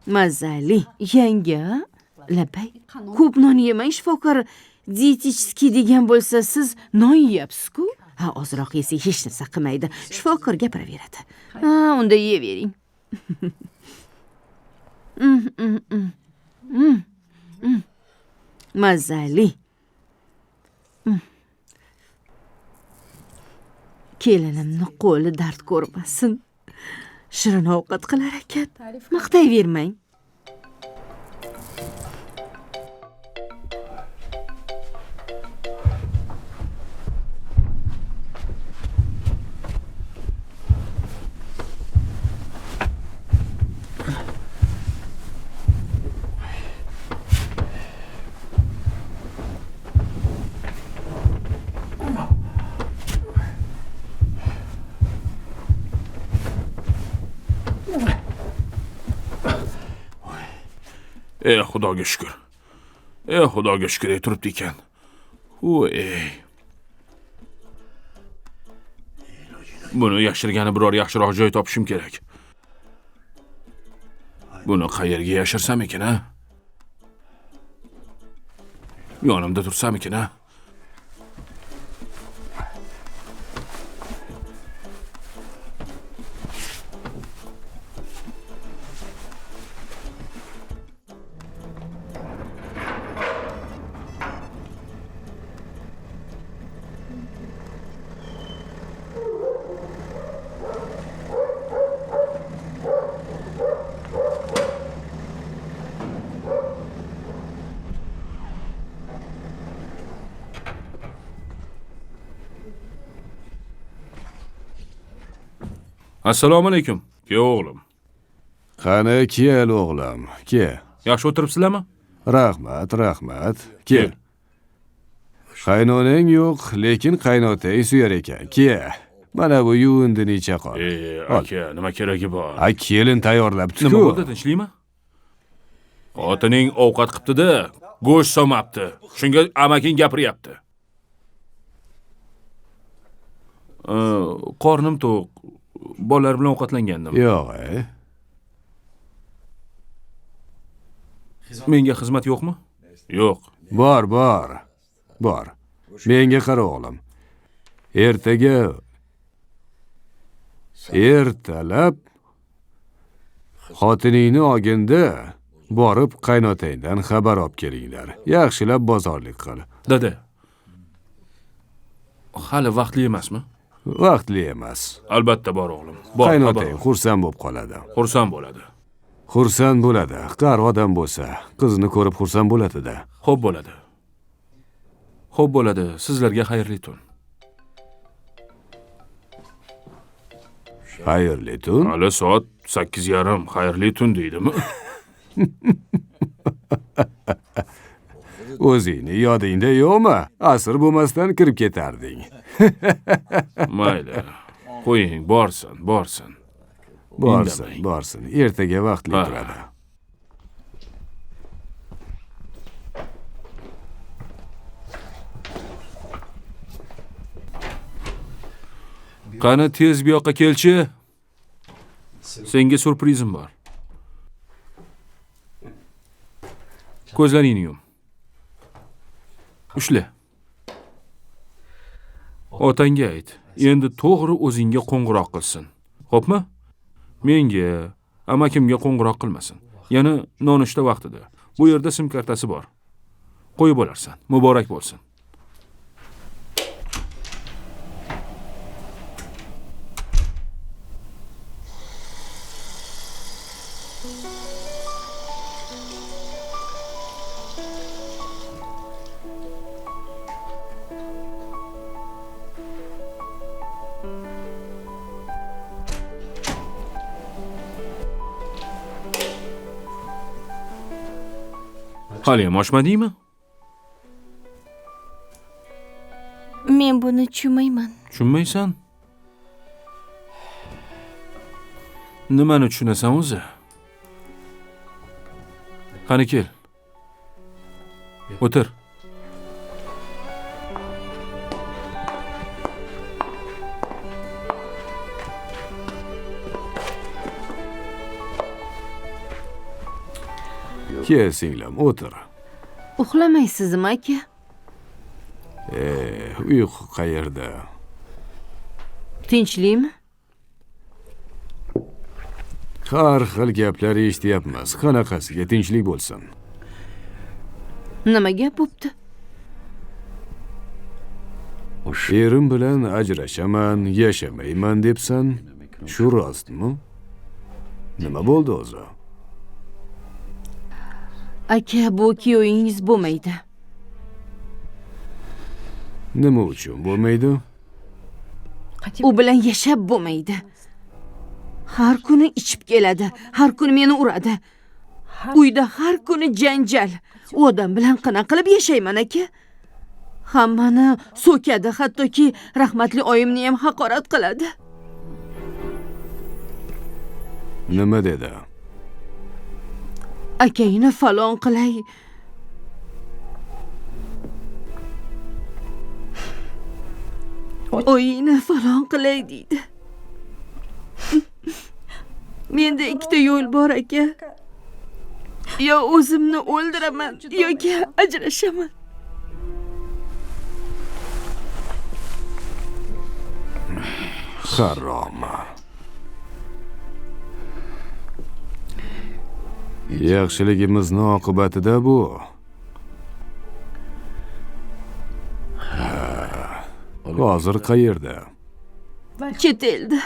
Mazali. Yanga, labbay. Ko'p non yemang, shifokor Dietический degan bo'lsa, siz non yeyapsiz-ku. Ha, ozroq yesak hech narsa qilmaydi. Shifokor gapiraveradi. Ha, unda yeyavering. Mazali. Kelinimni qo'li dard ko'rmasin. Shirin ovqat qilar ekan. Maqtayvermang. Ey Xudoga shukr. Ey Xudoga shukr, turibdi ekan. Ey. Buni yashirgani biror yaxshiroq joy topishim kerak. Buni qayerga yashirsam ekan, ha? Yonimda tursam ekan, ha? Assalomu alaykum, ke o'g'lim. Qani kel o'g'lim, kel. Yaxshi o'tiribsizlarmi? Rahmat, rahmat. Kel. Qaynonang yo'q, lekin qaynotang suyar ekan. Kel. Mana bu yuvindini icha qol. Aka, nima keragi bor? A, kelin tayyorlabdi-ku. Nima bo'ldi, tinchlikmi? Xotining ovqat qilibdi-da, go'sht solmabdi. Shunga amaking gapiryapti. Qornim to'q. Bolalar bilan ovqatlangandim. Yo'q, Menga xizmat yo'qmi? Yo'q. Bor, bor. Bor. Menga qara o'g'lim. Ertaga ertalab xotiningni olginda borib qaynotangdan xabar olib kelinglar. Yaxshilab bozorlik qil. Dada. Hali vaqtli emasmi? Vaqtli emas. Albatta bor o'g'lim. Bor. Qaynotang xursand bo'lib qoladi. Xursand bo'ladi. Xursand bo'ladi. Qari odam bo'lsa, qizini ko'rib xursand bo'ladi-da. Xo'p bo'ladi. Xo'p bo'ladi. Sizlarga xayrli tun. Xayrli tun? Hali soat 8:30. Xayrli tun deydimi? O'zingni yodingda yo'qmi? Asr bo'lmasdan kirib ketarding. Mayli. Qo'ying, borsin, borsin. Borsin, borsin. Ertaga vaqtli turadi. Qani tez bu yoqqa kelchi. Senga syurprizim bor. Ko'zlaringni yum. Ushla. Otangga ayt. Endi to'g'ri o'zingga qo'ng'iroq qilsin. Xo'pmi? Menga, amakimga qo'ng'iroq qilmasin. Yana nonushta vaqtida. Bu yerda sim kartasi bor. Qo'yib olarsan. Muborak bo'lsin. Haliyam ochmadingmi? Men buni tushunmayman. Tushunmaysan? Nimani tushunasan o'zi? Qani kel. O'tir. Kel singlim, o'tir. Uxlamaysizmi aka? Uyqu qayerda? Tinchlikmi? Har xil gaplar eshityapmiz. Qanaqasiga tinchlik bo'lsin? Nima gap bo'pti? Erim bilan ajrashaman, yashamayman debsan. Shu rostmi? Nima bo'ldi o'zi? Aka, bu kuyovingiz bo'lmaydi. Nima uchun bo'lmaydi? U bilan yashab bo'lmaydi. Har kuni ichib keladi, har kuni meni uradi. Uyda har kuni janjal. U odam bilan qanaqa qilib yashayman aka? Hammani so'kadi, hattoki rahmatli oyimni ham haqorat qiladi. Nima dedi? Akangni falon qilay. Oyingni falon qilay deydi. Menda ikkita yo'l bor aka. Yo o'zimni o'ldiraman yoki ajrashaman. Harom. Yaxshiligimizni oqibatida bu. Hozir qayerda? Chet elda.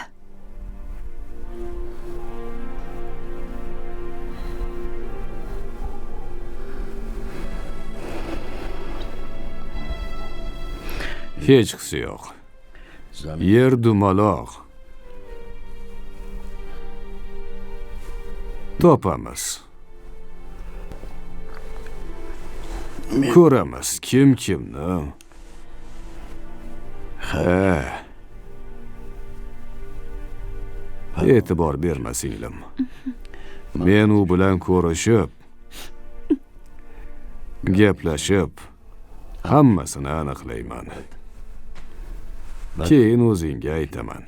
Hechqisi yo'q. Yer dumaloq. Topamiz. Ko'ramiz kim kimni. Ha. E'tibor berma singlim. Men u bilan ko'rishib, gaplashib, hammasini aniqlayman. Keyin o'zingga aytaman.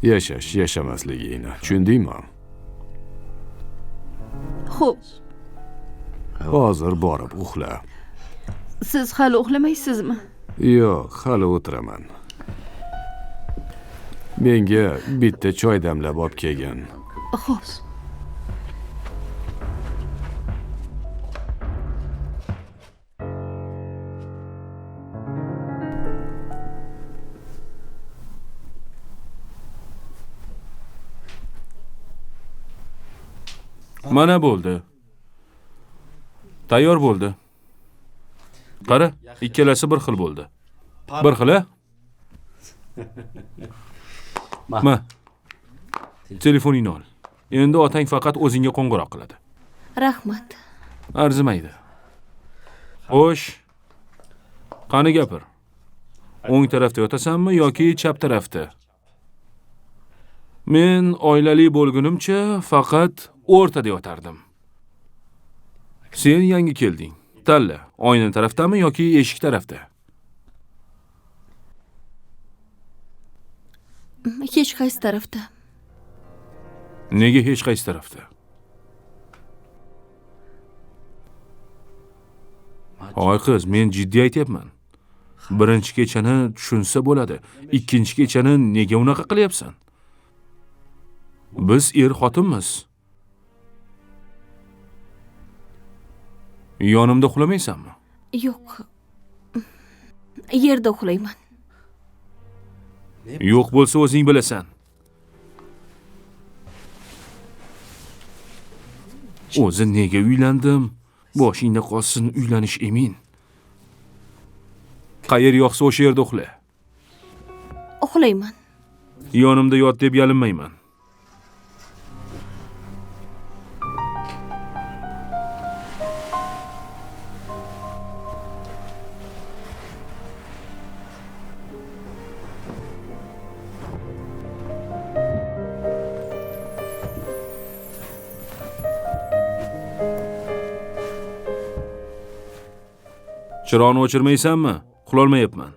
Yashash, yashamasligingni tushundingmi? Xo'p. Hozir borib uxla. Siz hali uxlamaysizmi? Yo'q, hali o'tiraman. Menga bitta choy damlab olib kelgin. Xo'p. Mana bo'ldi. Tayyor bo'ldi. Qara, ikkalasi bir xil bo'ldi. Bir xil, a? Ma. Telefoningni ol. Endi otang faqat o'zingga qo'ng'iroq qiladi. Rahmat. Arzimaydi. Xo'sh. Qani gapir. O'ng tarafda yotasanmi yoki chap tarafda? Men oilali bo'lgunimcha faqat o'rtada yotardim. Sen yangi kelding. Tanla, oyna tarafdami yoki eshik tarafda? Hech qaysi tarafda. Nega hech qaysi tarafda? Oy qiz, men jiddiy aytyapman. Birinchi kechani tushunsa bo'ladi. Ikkinchi kechani nega unaqa qilyapsan? Biz er-xotinmiz. Yonimda uxlamaysanmi? Yo'q. Yerda uxlayman. Yo'q bo'lsa o'zing bilasan. O'zi nega uylandim? Boshingda qolsin, uylanish emin. Qayer yoqsa o'sha yerda uxla. Uxlayman. Yonimda yot deb yalinmayman. Chiroqni o'chirmaysanmi? Uxlolmayapman.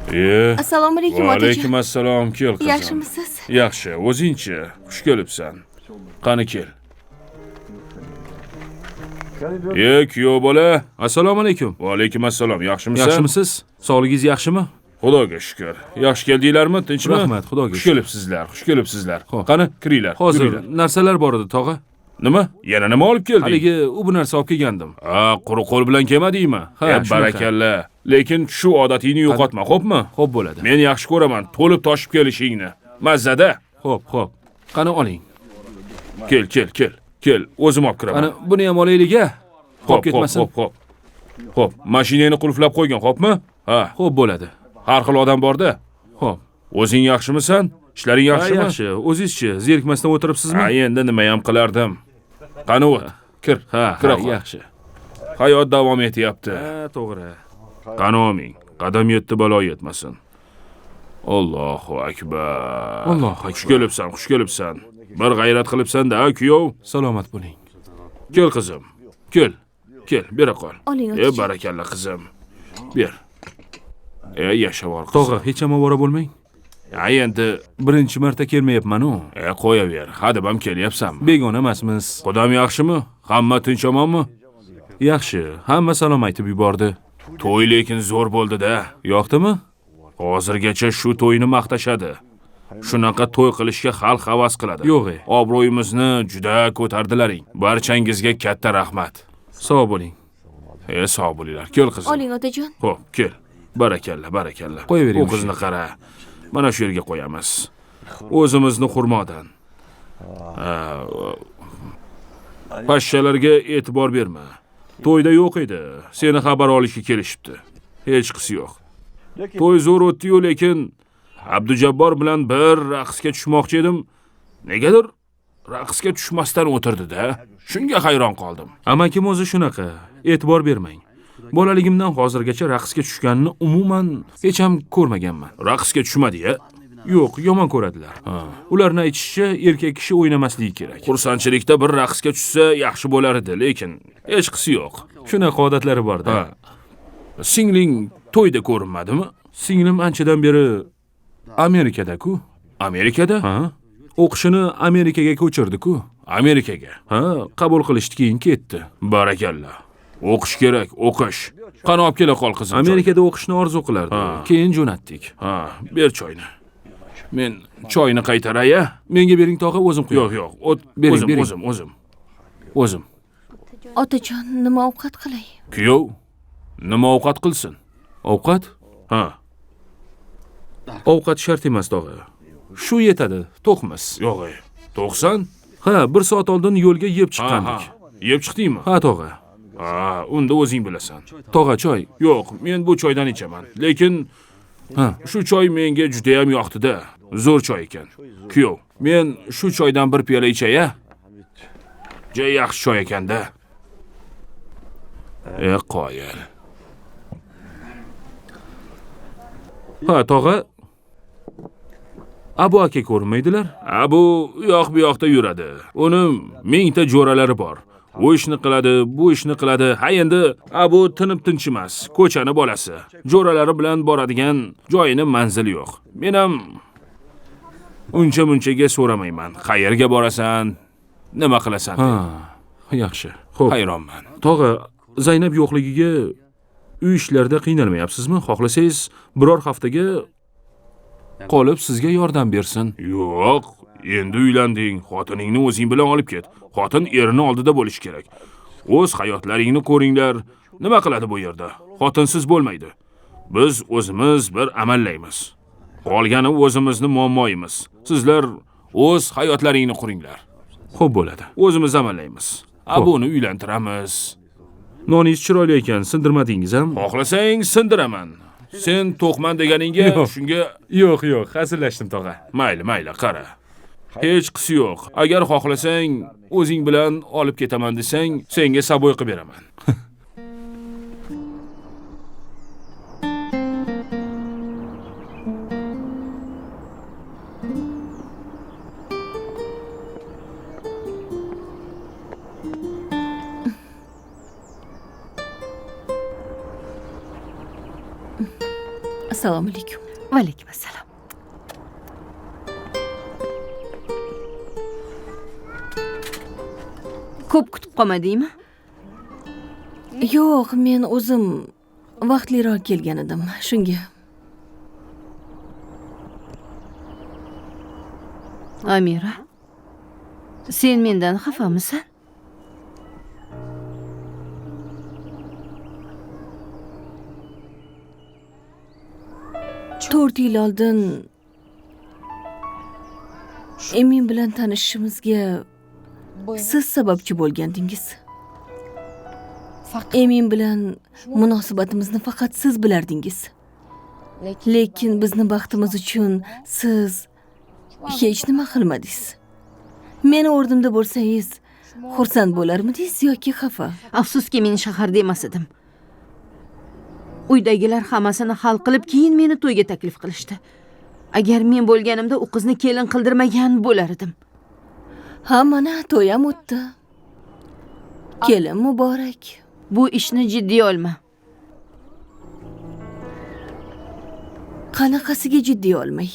Assalomu alaykum Va otajon. Alaykum assalom, kel qizim. Yaxshimisiz? Yaxshi, o'zingchi? Xush kelibsan. Qani kel. Kuyov bola, Assalomu alaykum. Va alaykum assalom. Yaxshimisan? Yaxshimisiz? Sog'ligingiz yaxshimi? Xudoga shukr. Yaxshi keldinglarmi? Tinchmi? Rahmat, Xudoga Xush shukr. kelibsizlar, xush kelibsizlar. Qani, kiringlar. Hozir yuringlar. narsalar bor edi, tog'a. Nima? Yana nima olib kelding? Haligi u bu narsa olib kelgandim. Ha, quruq qo'l bilan kelmadingmi? Ha, shunaqa. Barakalla. Lekin shu odatingni yo'qotma, xo'pmi? Xo'p bo'ladi. Men yaxshi ko'raman to'lib toshib kelishingni. Mazzada. Xo'p, xo'p. Qani oling. Kel, kel, kel. Kel, o'zim olib kiraman. Ana buni ham olaylik a. Xo'p, ketmasin. Xo'p, xo'p. Xo'p, mashinangni qulflab qo'ygan, xo'pmi? Ha, Xo'p bo'ladi. har xil odam borda. Xo'p. O'zing yaxshimisan? Ishlaring yaxshimi? Yaxshi. O'zingizchi, zerikmasdan o'tiribsizmi? Ha, endi nima ham qilardim? Qani o't, kir. Ha, kira ha, qol. yaxshi. Hayot davom etyapti. Ha, to'g'ri. Qani oming. Qadam yetdi, balo yetmasin. Allohu akbar. Allohu akbar. Xush kelibsan, xush kelibsan. Bir g'ayrat qilibsan-da, kuyov. Salomat bo'ling. Kel qizim. Kel. Kel, bera qol. Oling otajon. Barakalla qizim. Ber. Yashavor qizim. Tog'a, hech ham ovora bo'lmang. Ha, endi Birinchi marta kelmayapman-u. Qo'yaver. Hadeb ham kelyapsanmi? Begona emasmiz. Qudam yaxshimi? Hamma tinch omonmi? Yaxshi, hamma salom aytib yubordi. To'y lekin zo'r bo'ldi-da. Yoqdimi? Hozirgacha shu to'yni maqtashadi. Shunaqa to'y qilishga xalq havas qiladi. Yo'q. Obro'yimizni juda ko'tardilaring. Barchangizga katta rahmat. Sog' bo'ling. Sog' bo'linglar. Kel qizim. Oling otajon. Xo'p, kel. Barakalla, barakalla. Qo'yavering U qizni qara. Mana shu yerga qo'yamiz. O'zimizni xurmodan. Pashshalarga e'tibor berma. To'yda yo'q edi. Seni xabar olishga kelishibdi. Hech qisi yo'q. To'y zo'r o'tdi-yu, lekin Abdujabbor bilan bir raqsga tushmoqchi edim. Negadir raqsga tushmasdan o'tirdi-da. Shunga hayron qoldim. Amakim o'zi shunaqa. E'tibor bermang. Bolaligimdan hozirgacha raqsga tushganini umuman hech ham ko'rmaganman. Raqsga tushmadi-ya? Yo'q, yomon ko'radilar. Ularni aytishicha, erkak kishi o'ynamasligi kerak. Xursandchilikda bir raqsga tushsa yaxshi bo'lar edi, lekin hech qisi yo'q. Shunaqa odatlari bor-da. Singling to'yda ko'rinmadimi? Singlim anchadan beri Amerikada-ku. Amerikada? Ha. O'qishini Amerikaga ko'chirdi-ku. Amerikaga? Ha, qabul qilishdi, keyin ketdi. Barakalla. O'qish kerak, o'qish. Qani olib kela qol qizim. Amerikada o'qishni orzu qilardi. Keyin jo'natdik. Ha, ber choyni. Men choyni qaytaray-a? Menga bering tog'a, o'zim Yo'q, quyaman. yo'q. O't, Bering, o'zim, bering. o'zim, o'zim. O'zim. Otajon, nima ovqat qilay? Kuyov, nima ovqat qilsin? Ovqat? Ha. Ovqat shart emas tog'a. Shu yetadi, to'qmiz. Yo'q, to'qsan? Ha, bir soat oldin yo'lga yeb chiqqandik. Yeb chiqdingmi? Ha, tog'a. Ha, unda o'zing bilasan. Tog'a, choy. Yo'q, men bu choydan ichaman. Lekin ha, shu choy menga juda ham yoqdi-da. Zo'r choy ekan. Kuyov, men shu choydan bir piyola ichay-a? Juda yaxshi choy ekan-da. Qoyil. Ha, tog'a. Abu aka ko'rinmaydilar. Abu u yoq bu yoqda yuradi. Uni mingta jo'ralari bor. U ishni qiladi, bu ishni qiladi. Ha, endi Abu tinib tinchimas, ko'chani bolasi. Jo'ralari bilan boradigan joyini manzili yo'q. Men ham uncha munchaga so'ramayman. Qayerga borasan? Nima qilasan? Ha, yaxshi. Xo'p. Hayronman. Tog'a, Zaynab yo'qligiga uy ishlarida qiynalmayapsizmi? Xohlasangiz biror haftaga qolib sizga yordam bersin. Yo'q, endi uylanding, xotiningni o'zing bilan olib ket. Xotin erini oldida bo'lishi kerak. O'z hayotlaringni ko'ringlar. Nima qiladi bu yerda? Xotinsiz bo'lmaydi. Biz o'zimiz bir amallaymiz. Qolgani o'zimizni muammoyimiz. Sizlar o'z hayotlaringni quringlar. Xo'p bo'ladi. O'zimiz amallaymiz. Abuni uylantiramiz. Noningiz chiroyli ekan, sindirmadingiz ham? Xohlasang sindiraman. Sen to'qman deganingga shunga Yo'q, yo'q, hazillashdim tog'a. Mayli, mayli, qara. Hech qisi yo'q. Agar xohlasang, o'zing bilan olib ketaman desang, senga saboy qilib beraman. Assalomu alaykum. Va alaykum assalom. Ko'p kutib qolmadingmi? Yo'q, men o'zim vaqtliroq kelgan edim, shunga. Amira, sen mendan xafamisan? To'rt yil oldin Emin bilan tanishishimizga siz sababchi bo'lgandingiz. Emin bilan munosabatimizni faqat siz bilardingiz. Lekin bizni baxtimiz uchun siz hech nima qilmadingiz. Meni o'rnimda bo'lsangiz, xursand bo'larmidingiz yoki xafa? Afsuski, men shaharda emas edim. Uydagilar hammasini hal qilib, keyin meni to'yga taklif qilishdi. Agar men bo'lganimda u qizni kelin qildirmagan bo'lar edim. Ha, mana to'yam o'tdi. Kelin muborak. Bu ishni jiddiy olma. Qanaqasiga jiddiy olmay?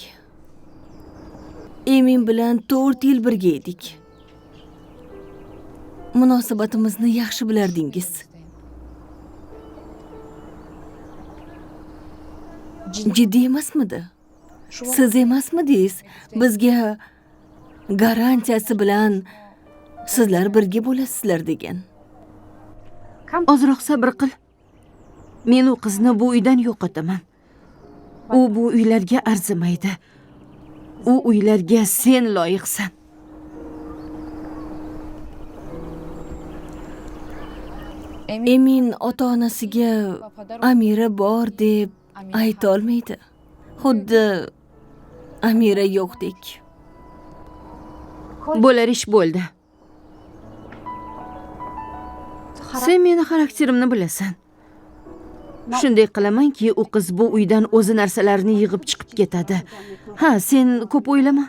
Emin bilan 4 yil birga edik. Munosabatimizni yaxshi bilardingiz. Jiddiy emasmidi? Siz emasmidingiz? Bizga garantiyasi bilan sizlar birga bo'lasizlar degan. Ozroq sabr qil. Men u qizni bu uydan yo'qotaman. U bu uylarga arzimaydi. U uylarga sen loyiqsan. Emin ota-onasiga Amira bor deb ayta olmaydi. Xuddi Amira yo'qdek. Bo'lar ish bo'ldi. Sen meni xarakterimni bilasan. Shunday qilamanki, u qiz bu uydan o'zi narsalarini yig'ib chiqib ketadi. Ha, sen ko'p o'ylama.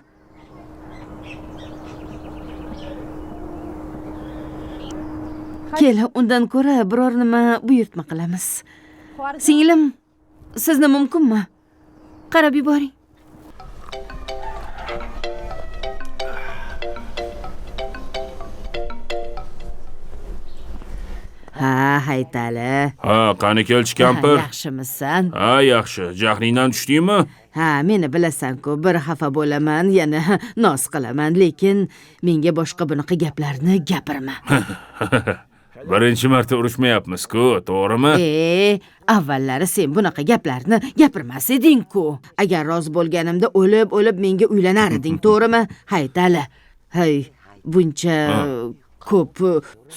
Kel, undan ko'ra biror nima buyurtma qilamiz. Singlim, sizni mumkinmi? Qarab yuboring. Ha, Haytali. Ha, qani kelchi kampir. Yaxshimisan? Ha, yaxshi. Jahlingdan tushdingmi? Ha, meni bilasan-ku, bir xafa bo'laman, yana noz qilaman, lekin menga boshqa bunaqa gaplarni gapirma. Birinchi marta urushmayapmiz-ku, to'g'rimi? Avvallari sen bunaqa gaplarni gapirmas eding-ku. Agar rozi bo'lganimda o'lib-o'lib menga uylanar eding, to'g'rimi? Haytali. Hey, buncha ko'p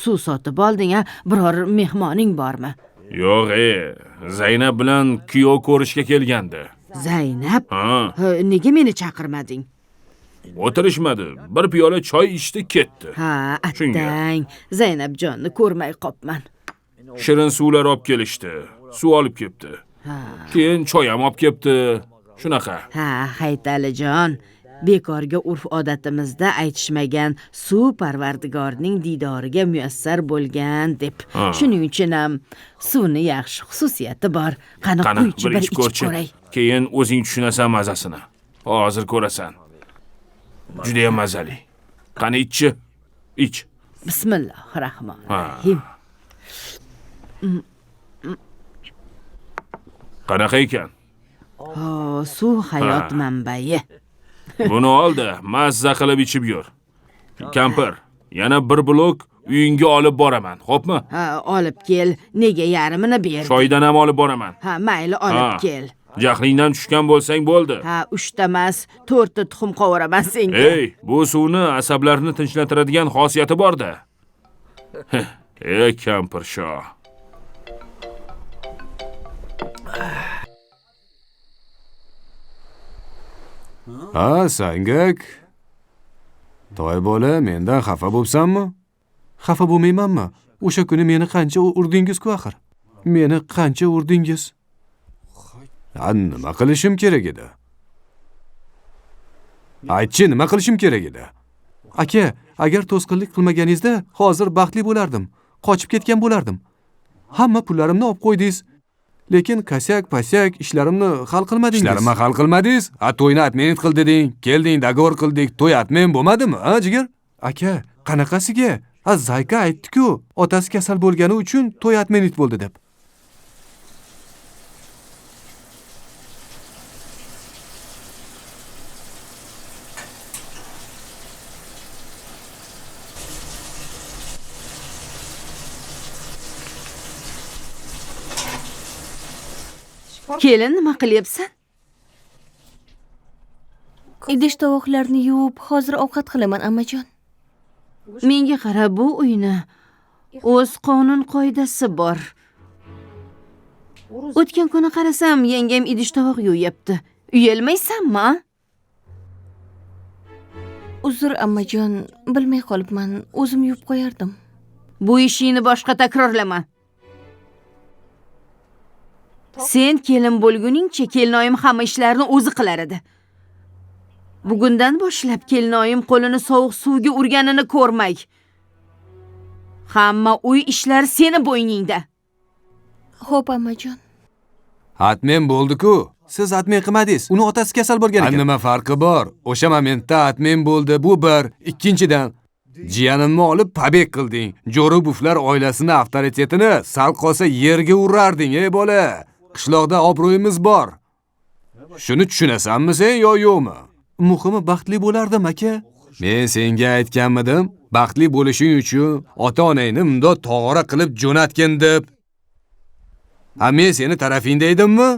suv sotib olding, a? Biror mehmoning bormi? Yo'q, Zaynab bilan kuyov ko'rishga kelgandi. Zaynab? Ha. Nega meni chaqirmading? O'tirishmadi. Bir piyola choy ichdi, ketdi. Ha, attang. Zaynabjonni ko'rmay qopman. Shirin suvlar olib kelishdi. Suv olib kelibdi. Ha. Keyin choy ham olib kelibdi. Shunaqa. Ha, Haytalijon. Bekorga urf-odatimizda aytishmagan suv Parvardigorning diydoriga muyassar bo'lgan deb. Shuning uchun ham suvni yaxshi xususiyati bor. Qani quychi, bir ichib ko'ray. Keyin o'zing tushunasan mazasini. Hozir ko'rasan. Juda ham mazali. Qani ichchi. Ich. Bismillahirrohmanirrohim. Qanaqa ekan? Ho, suv hayot manbai. Buni oldi, mazza qilib ichib yur. Kampir, yana bir blok uyingga olib boraman, xo'pmi? Ha, olib kel. Nega yarmini ber? Choydan ham olib boraman. Ha, mayli, olib kel. Jahlingdan tushgan bo'lsang bo'ldi. Ha, 3 ta emas, 4 ta tuxum qovuraman senga. Ey, bu suvni asablarni tinchlantiradigan xosiyati bor-da. Ey, kampir shoh. Ha, sangak. Toy bola, mendan xafa bo'psanmi? Xafa bo'lmaymanmi? O'sha kuni meni qancha urdingiz-ku axir? Meni qancha urdingiz? Ha, nima qilishim kerak edi? Aytchi, nima qilishim kerak edi? Aka, agar to'sqinlik qilmaganingizda hozir baxtli bo'lardim. Qochib ketgan bo'lardim. Hamma pullarimni olib qo'ydingiz. Lekin kasyak-pasyak ishlarimni hal qilmadingiz. Ishlarimni hal qilmadingiz? A to'yni atmen qil deding, kelding, dogovor qildik, to'y atmen bo'lmadimi, a jigar? Aka, qanaqasiga? A Zayka aytdi-ku, otasi kasal bo'lgani uchun to'y atmenit bo'ldi deb. Kelin, nima qilyapsan? Idish tovoqlarni yuvib, hozir ovqat qilaman, ammajon. Menga qara, bu uyni o'z qonun qoidasi bor. O'tgan kuni qarasam, yangam idish tovoq yuvayapti. Uyalmaysanmi? Uzr, ammajon, bilmay qolibman, o'zim yuvib qo'yardim. Bu ishingni boshqa takrorlama. Sen kelin bo'lguningcha kelinoyim hamma ishlarni o'zi qilar edi. Bugundan boshlab kelinoyim qo'lini sovuq suvga urganini ko'rmay. Hamma uy ishlari seni bo'yningda. Xo'p, ammajon. Atmen bo'ldi-ku. Siz atmen qilmadingiz. Uni otasi kasal bo'lgan ekan. Nima farqi bor? O'sha momentda atmen bo'ldi, bu bir. Ikkinchidan, jiyanimni olib pobeg qilding. Jo'rubovlar oilasini avtoritetini sal qolsa yerga urarding, ey bola. Qishloqda obro'yimiz bor. Shuni tushunasanmi sen yo yo'qmi? Muhimi baxtli bo'lardim, aka. Men senga aytganmidim, baxtli bo'lishing uchun ota-onangni mundoq tog'ora qilib jo'natgin deb. Ha, men seni tarafingda edimmi?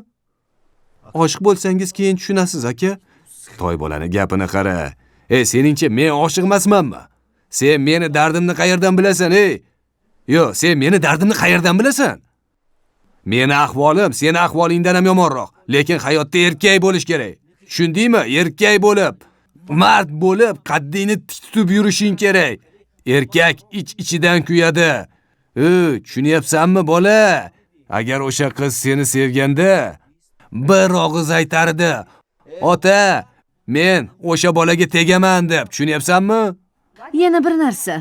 Oshiq bo'lsangiz keyin tushunasiz, aka. Toy bolani gapini qara. Ey, seningcha men oshiq emasmanmi? Sen meni dardimni qayerdan bilasan, ey? Yo'q, sen meni dardimni qayerdan bilasan? Meni ahvolim seni ahvolingdan ham yomonroq, lekin hayotda erkak bo'lish kerak. Tushundingmi? Erkak bo'lib, mard bo'lib, qaddingni tik tutib yurishing kerak. Erkak ich-ichidan kuyadi. Tushunyapsanmi, bola? Agar o'sha qiz seni sevganda bir og'iz aytardi. Ota, men o'sha bolaga tegaman deb, tushunyapsanmi? Yana bir narsa.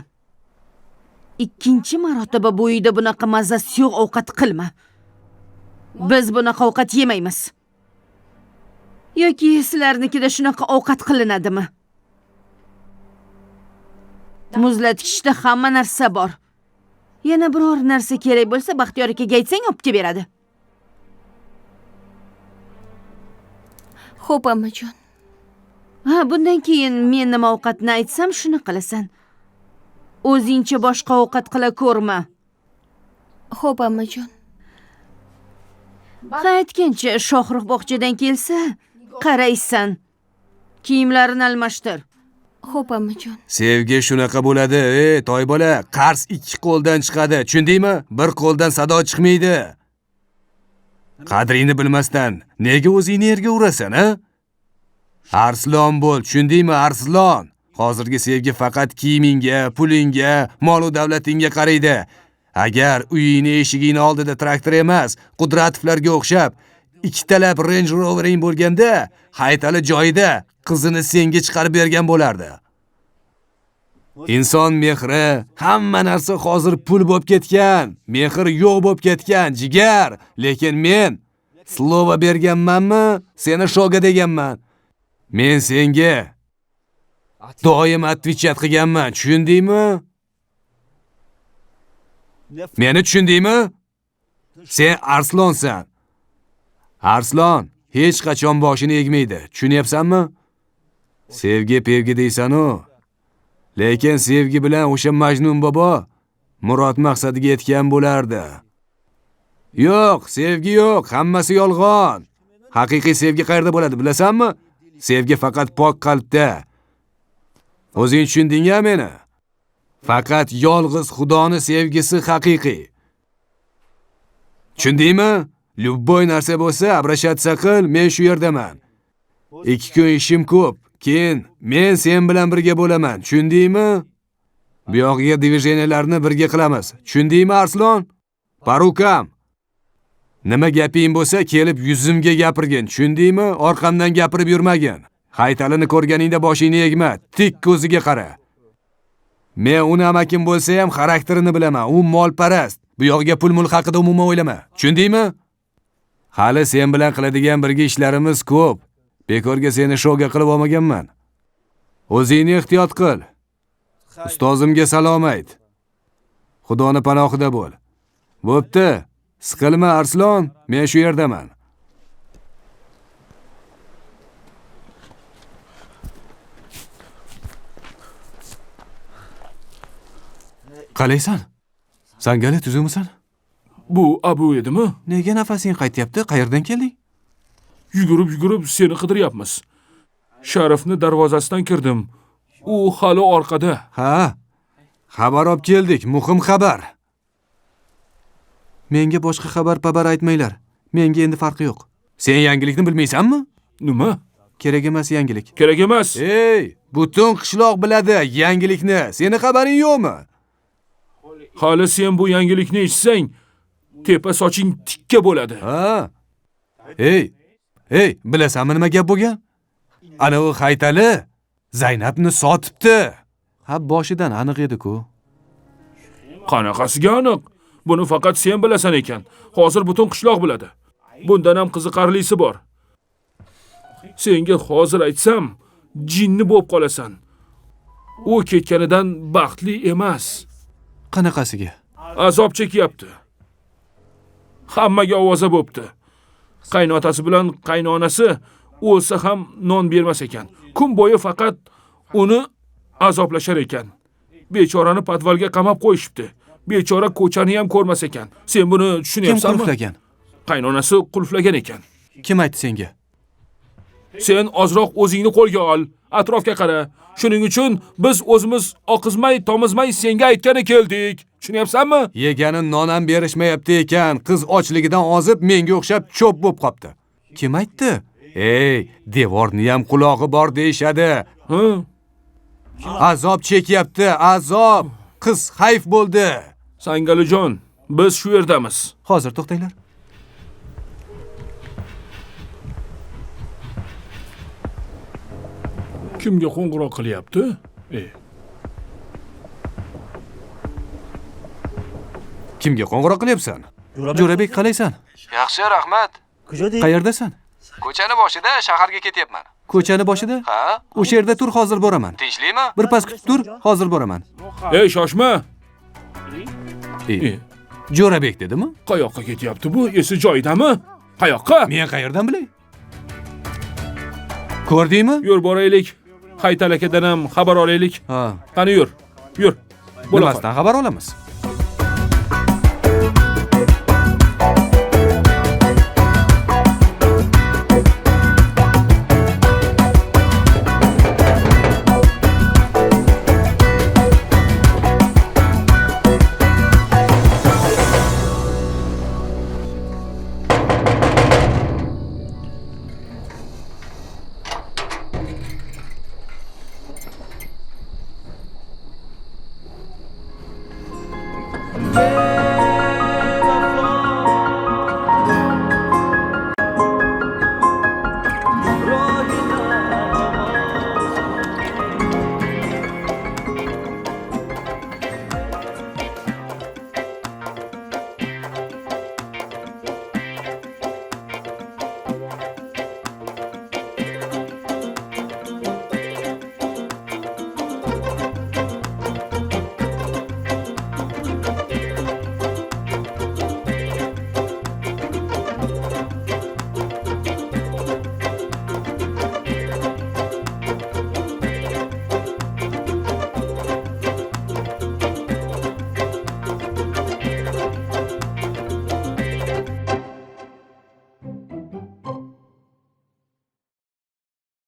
Ikkinchi marotaba bu uyda bunaqa mazasi yo'q ovqat qilma. Biz bunaqa ovqat yemaymiz. Yoki sizlarnikida shunaqa ovqat qilinadimi? Muzlatgichda hamma narsa bor. Yana biror narsa kerak bo'lsa, Baxtiyor akaga aytsang, olib kelib beradi. Xo'p, ammajon. Ha, bundan keyin men nima ovqatni aytsam, shuni qilasan. O'zingcha boshqa ovqat qila ko'rma. Xo'p, ammajon. Ha, aytgancha, Shohrux bog'chadan kelsa, qaraysan. Kiyimlarini almashtir. Xo'p, ammajon. Sevgi shunaqa bo'ladi, ey toy bola, qars ikki qo'ldan chiqadi, tushundingmi? Bir qo'ldan sado chiqmaydi. Qadringni bilmasdan nega o'zingni yerga urasan, ha? Arslon bo'l, tushundingmi, arslon? Hozirgi sevgi faqat kiyimingga, pulingga, mol va davlatingga qaraydi. Agar uyingni eshigingni oldida traktor emas, Qudratovlarga o'xshab ikkitalab Range Rovering bo'lganda, Haytali joyida qizini senga chiqarib bergan bo'lardi. Inson mehri, hamma narsa hozir pul bo'lib ketgan, mehr yo'q bo'lib ketgan, jigar. Lekin men slova berganmanmi, seni shoga deganman. Men senga doim отвечать qilganman, tushundingmi? Meni tushundingmi? Sen arslonsan. Arslon hech qachon boshini egmaydi, tushunyapsanmi? Sevgi pevgi deysan-u. Lekin sevgi bilan o'sha Majnun bobo murod maqsadiga yetgan bo'lardi. Yo'q, sevgi yo'q, hammasi yolg'on. Haqiqiy sevgi qayerda bo'ladi, bilasanmi? Sevgi faqat pok qalbda. O'zing tushunding-a meni? Faqat yolg'iz Xudoni sevgisi haqiqiy. Tushundingmi? Любой narsa bo'lsa, обращаться qil, men shu yerdaman. 2 kun ishim ko'p, keyin men sen bilan birga bo'laman. Tushundingmi? Bu yog'iga diviziyalarini birga qilamiz. Tushundingmi, Arslon? Parukam. Nima gaping bo'lsa, kelib yuzimga gapirgin. Tushundingmi? Orqamdan gapirib yurmagin. Haytalini ko'rganingda boshingni egma, tik ko'ziga qara. Men uni amakim bo'lsa ham xarakterini bilaman. U molparast. Bu yog'iga pul mul haqida umuman o'ylama. Tushundingmi? Hali sen bilan qiladigan birga ishlarimiz ko'p. Bekorga seni shoga qilib olmaganman. O'zingni ehtiyot qil. Ustozimga salom ayt. Xudoni panohida bo'l. Bo'pti. Siqilma Arslon, men shu yerdaman. Qalaysan? Sangali tuzukmisan? Bu Abu edimi? Nega nafasing qaytyapti? Qayerdan kelding? Yugurib-yugurib seni qidiryapmiz. Sharifni darvozasidan kirdim. U hali orqada. Ha. Xabar olib keldik, muhim xabar. Menga boshqa xabar-pabar aytmanglar. Menga endi farqi yo'q. Sen yangilikni bilmaysanmi? Nima? Kerak emas yangilik. Kerak emas. Ey, butun qishloq biladi yangilikni. Seni xabaring yo'qmi? Hali sen bu yangilikni eshitsang, tepa soching tikka bo'ladi. Ha. Ey, ey, bilasanmi nima gap bo'lgan? Ana u Haytali Zaynabni sotibdi. Ha, boshidan aniq edi-ku. Qanaqasiga aniq? Buni faqat sen bilasan ekan. Hozir butun qishloq biladi. Bundan ham qiziqarlisi bor. Senga hozir aytsam, jinni bo'lib qolasan. U ketganidan baxtli emas. Qanaqasiga? Azob chekyapti. Hammaga ovoza bo'pti. Qaynotasi bilan qaynonasi o'lsa ham non bermas ekan. Kun bo'yi faqat uni azoblashar ekan. Bechorani podvalga qamab qo'yishibdi. Bechora ko'chani ham ko'rmas ekan. Sen buni tushunyapsanmi? Kim qulflagan? Qaynonasi qulflagan ekan. Kim aytdi senga? Sen ozroq o'zingni qo'lga ol, atrofga qara. Shuning uchun biz o'zimiz oqizmay, tomizmay senga aytgani keldik. Tushunyapsanmi? Yegani non ham berishmayapti ekan. Qiz ochligidan ozib menga o'xshab cho'p bo'lib qopti. Kim aytdi? Ey, devorni ham qulog'i bor deyishadi. Ha? Azob chekyapti, azob. Qiz hayf bo'ldi. Sangalijon, biz shu yerdamiz. Hozir to'xtanglar. Kimga qo'ng'iroq qilyapti? Kimga qo'ng'iroq qilyapsan? Jo'rabek, qalaysan? Yaxshi, rahmat. Qayerdasan? Ko'chani boshida shaharga ketyapman. Ko'chani boshida? Ha. O'sha yerda tur, hozir boraman. Tinchlikmi? Bir pas kutib tur, hozir boraman. Ey, shoshma. Jo'rabek dedimi? Qayoqqa ketyapti bu? Esi joyidami? Qayoqqa? Men qayerdan bilay? Ko'rdingmi? Yur boraylik. Haytal akadan ham xabar olaylik. Ha. Qani yur. Yur. Nimasidan xabar olamiz?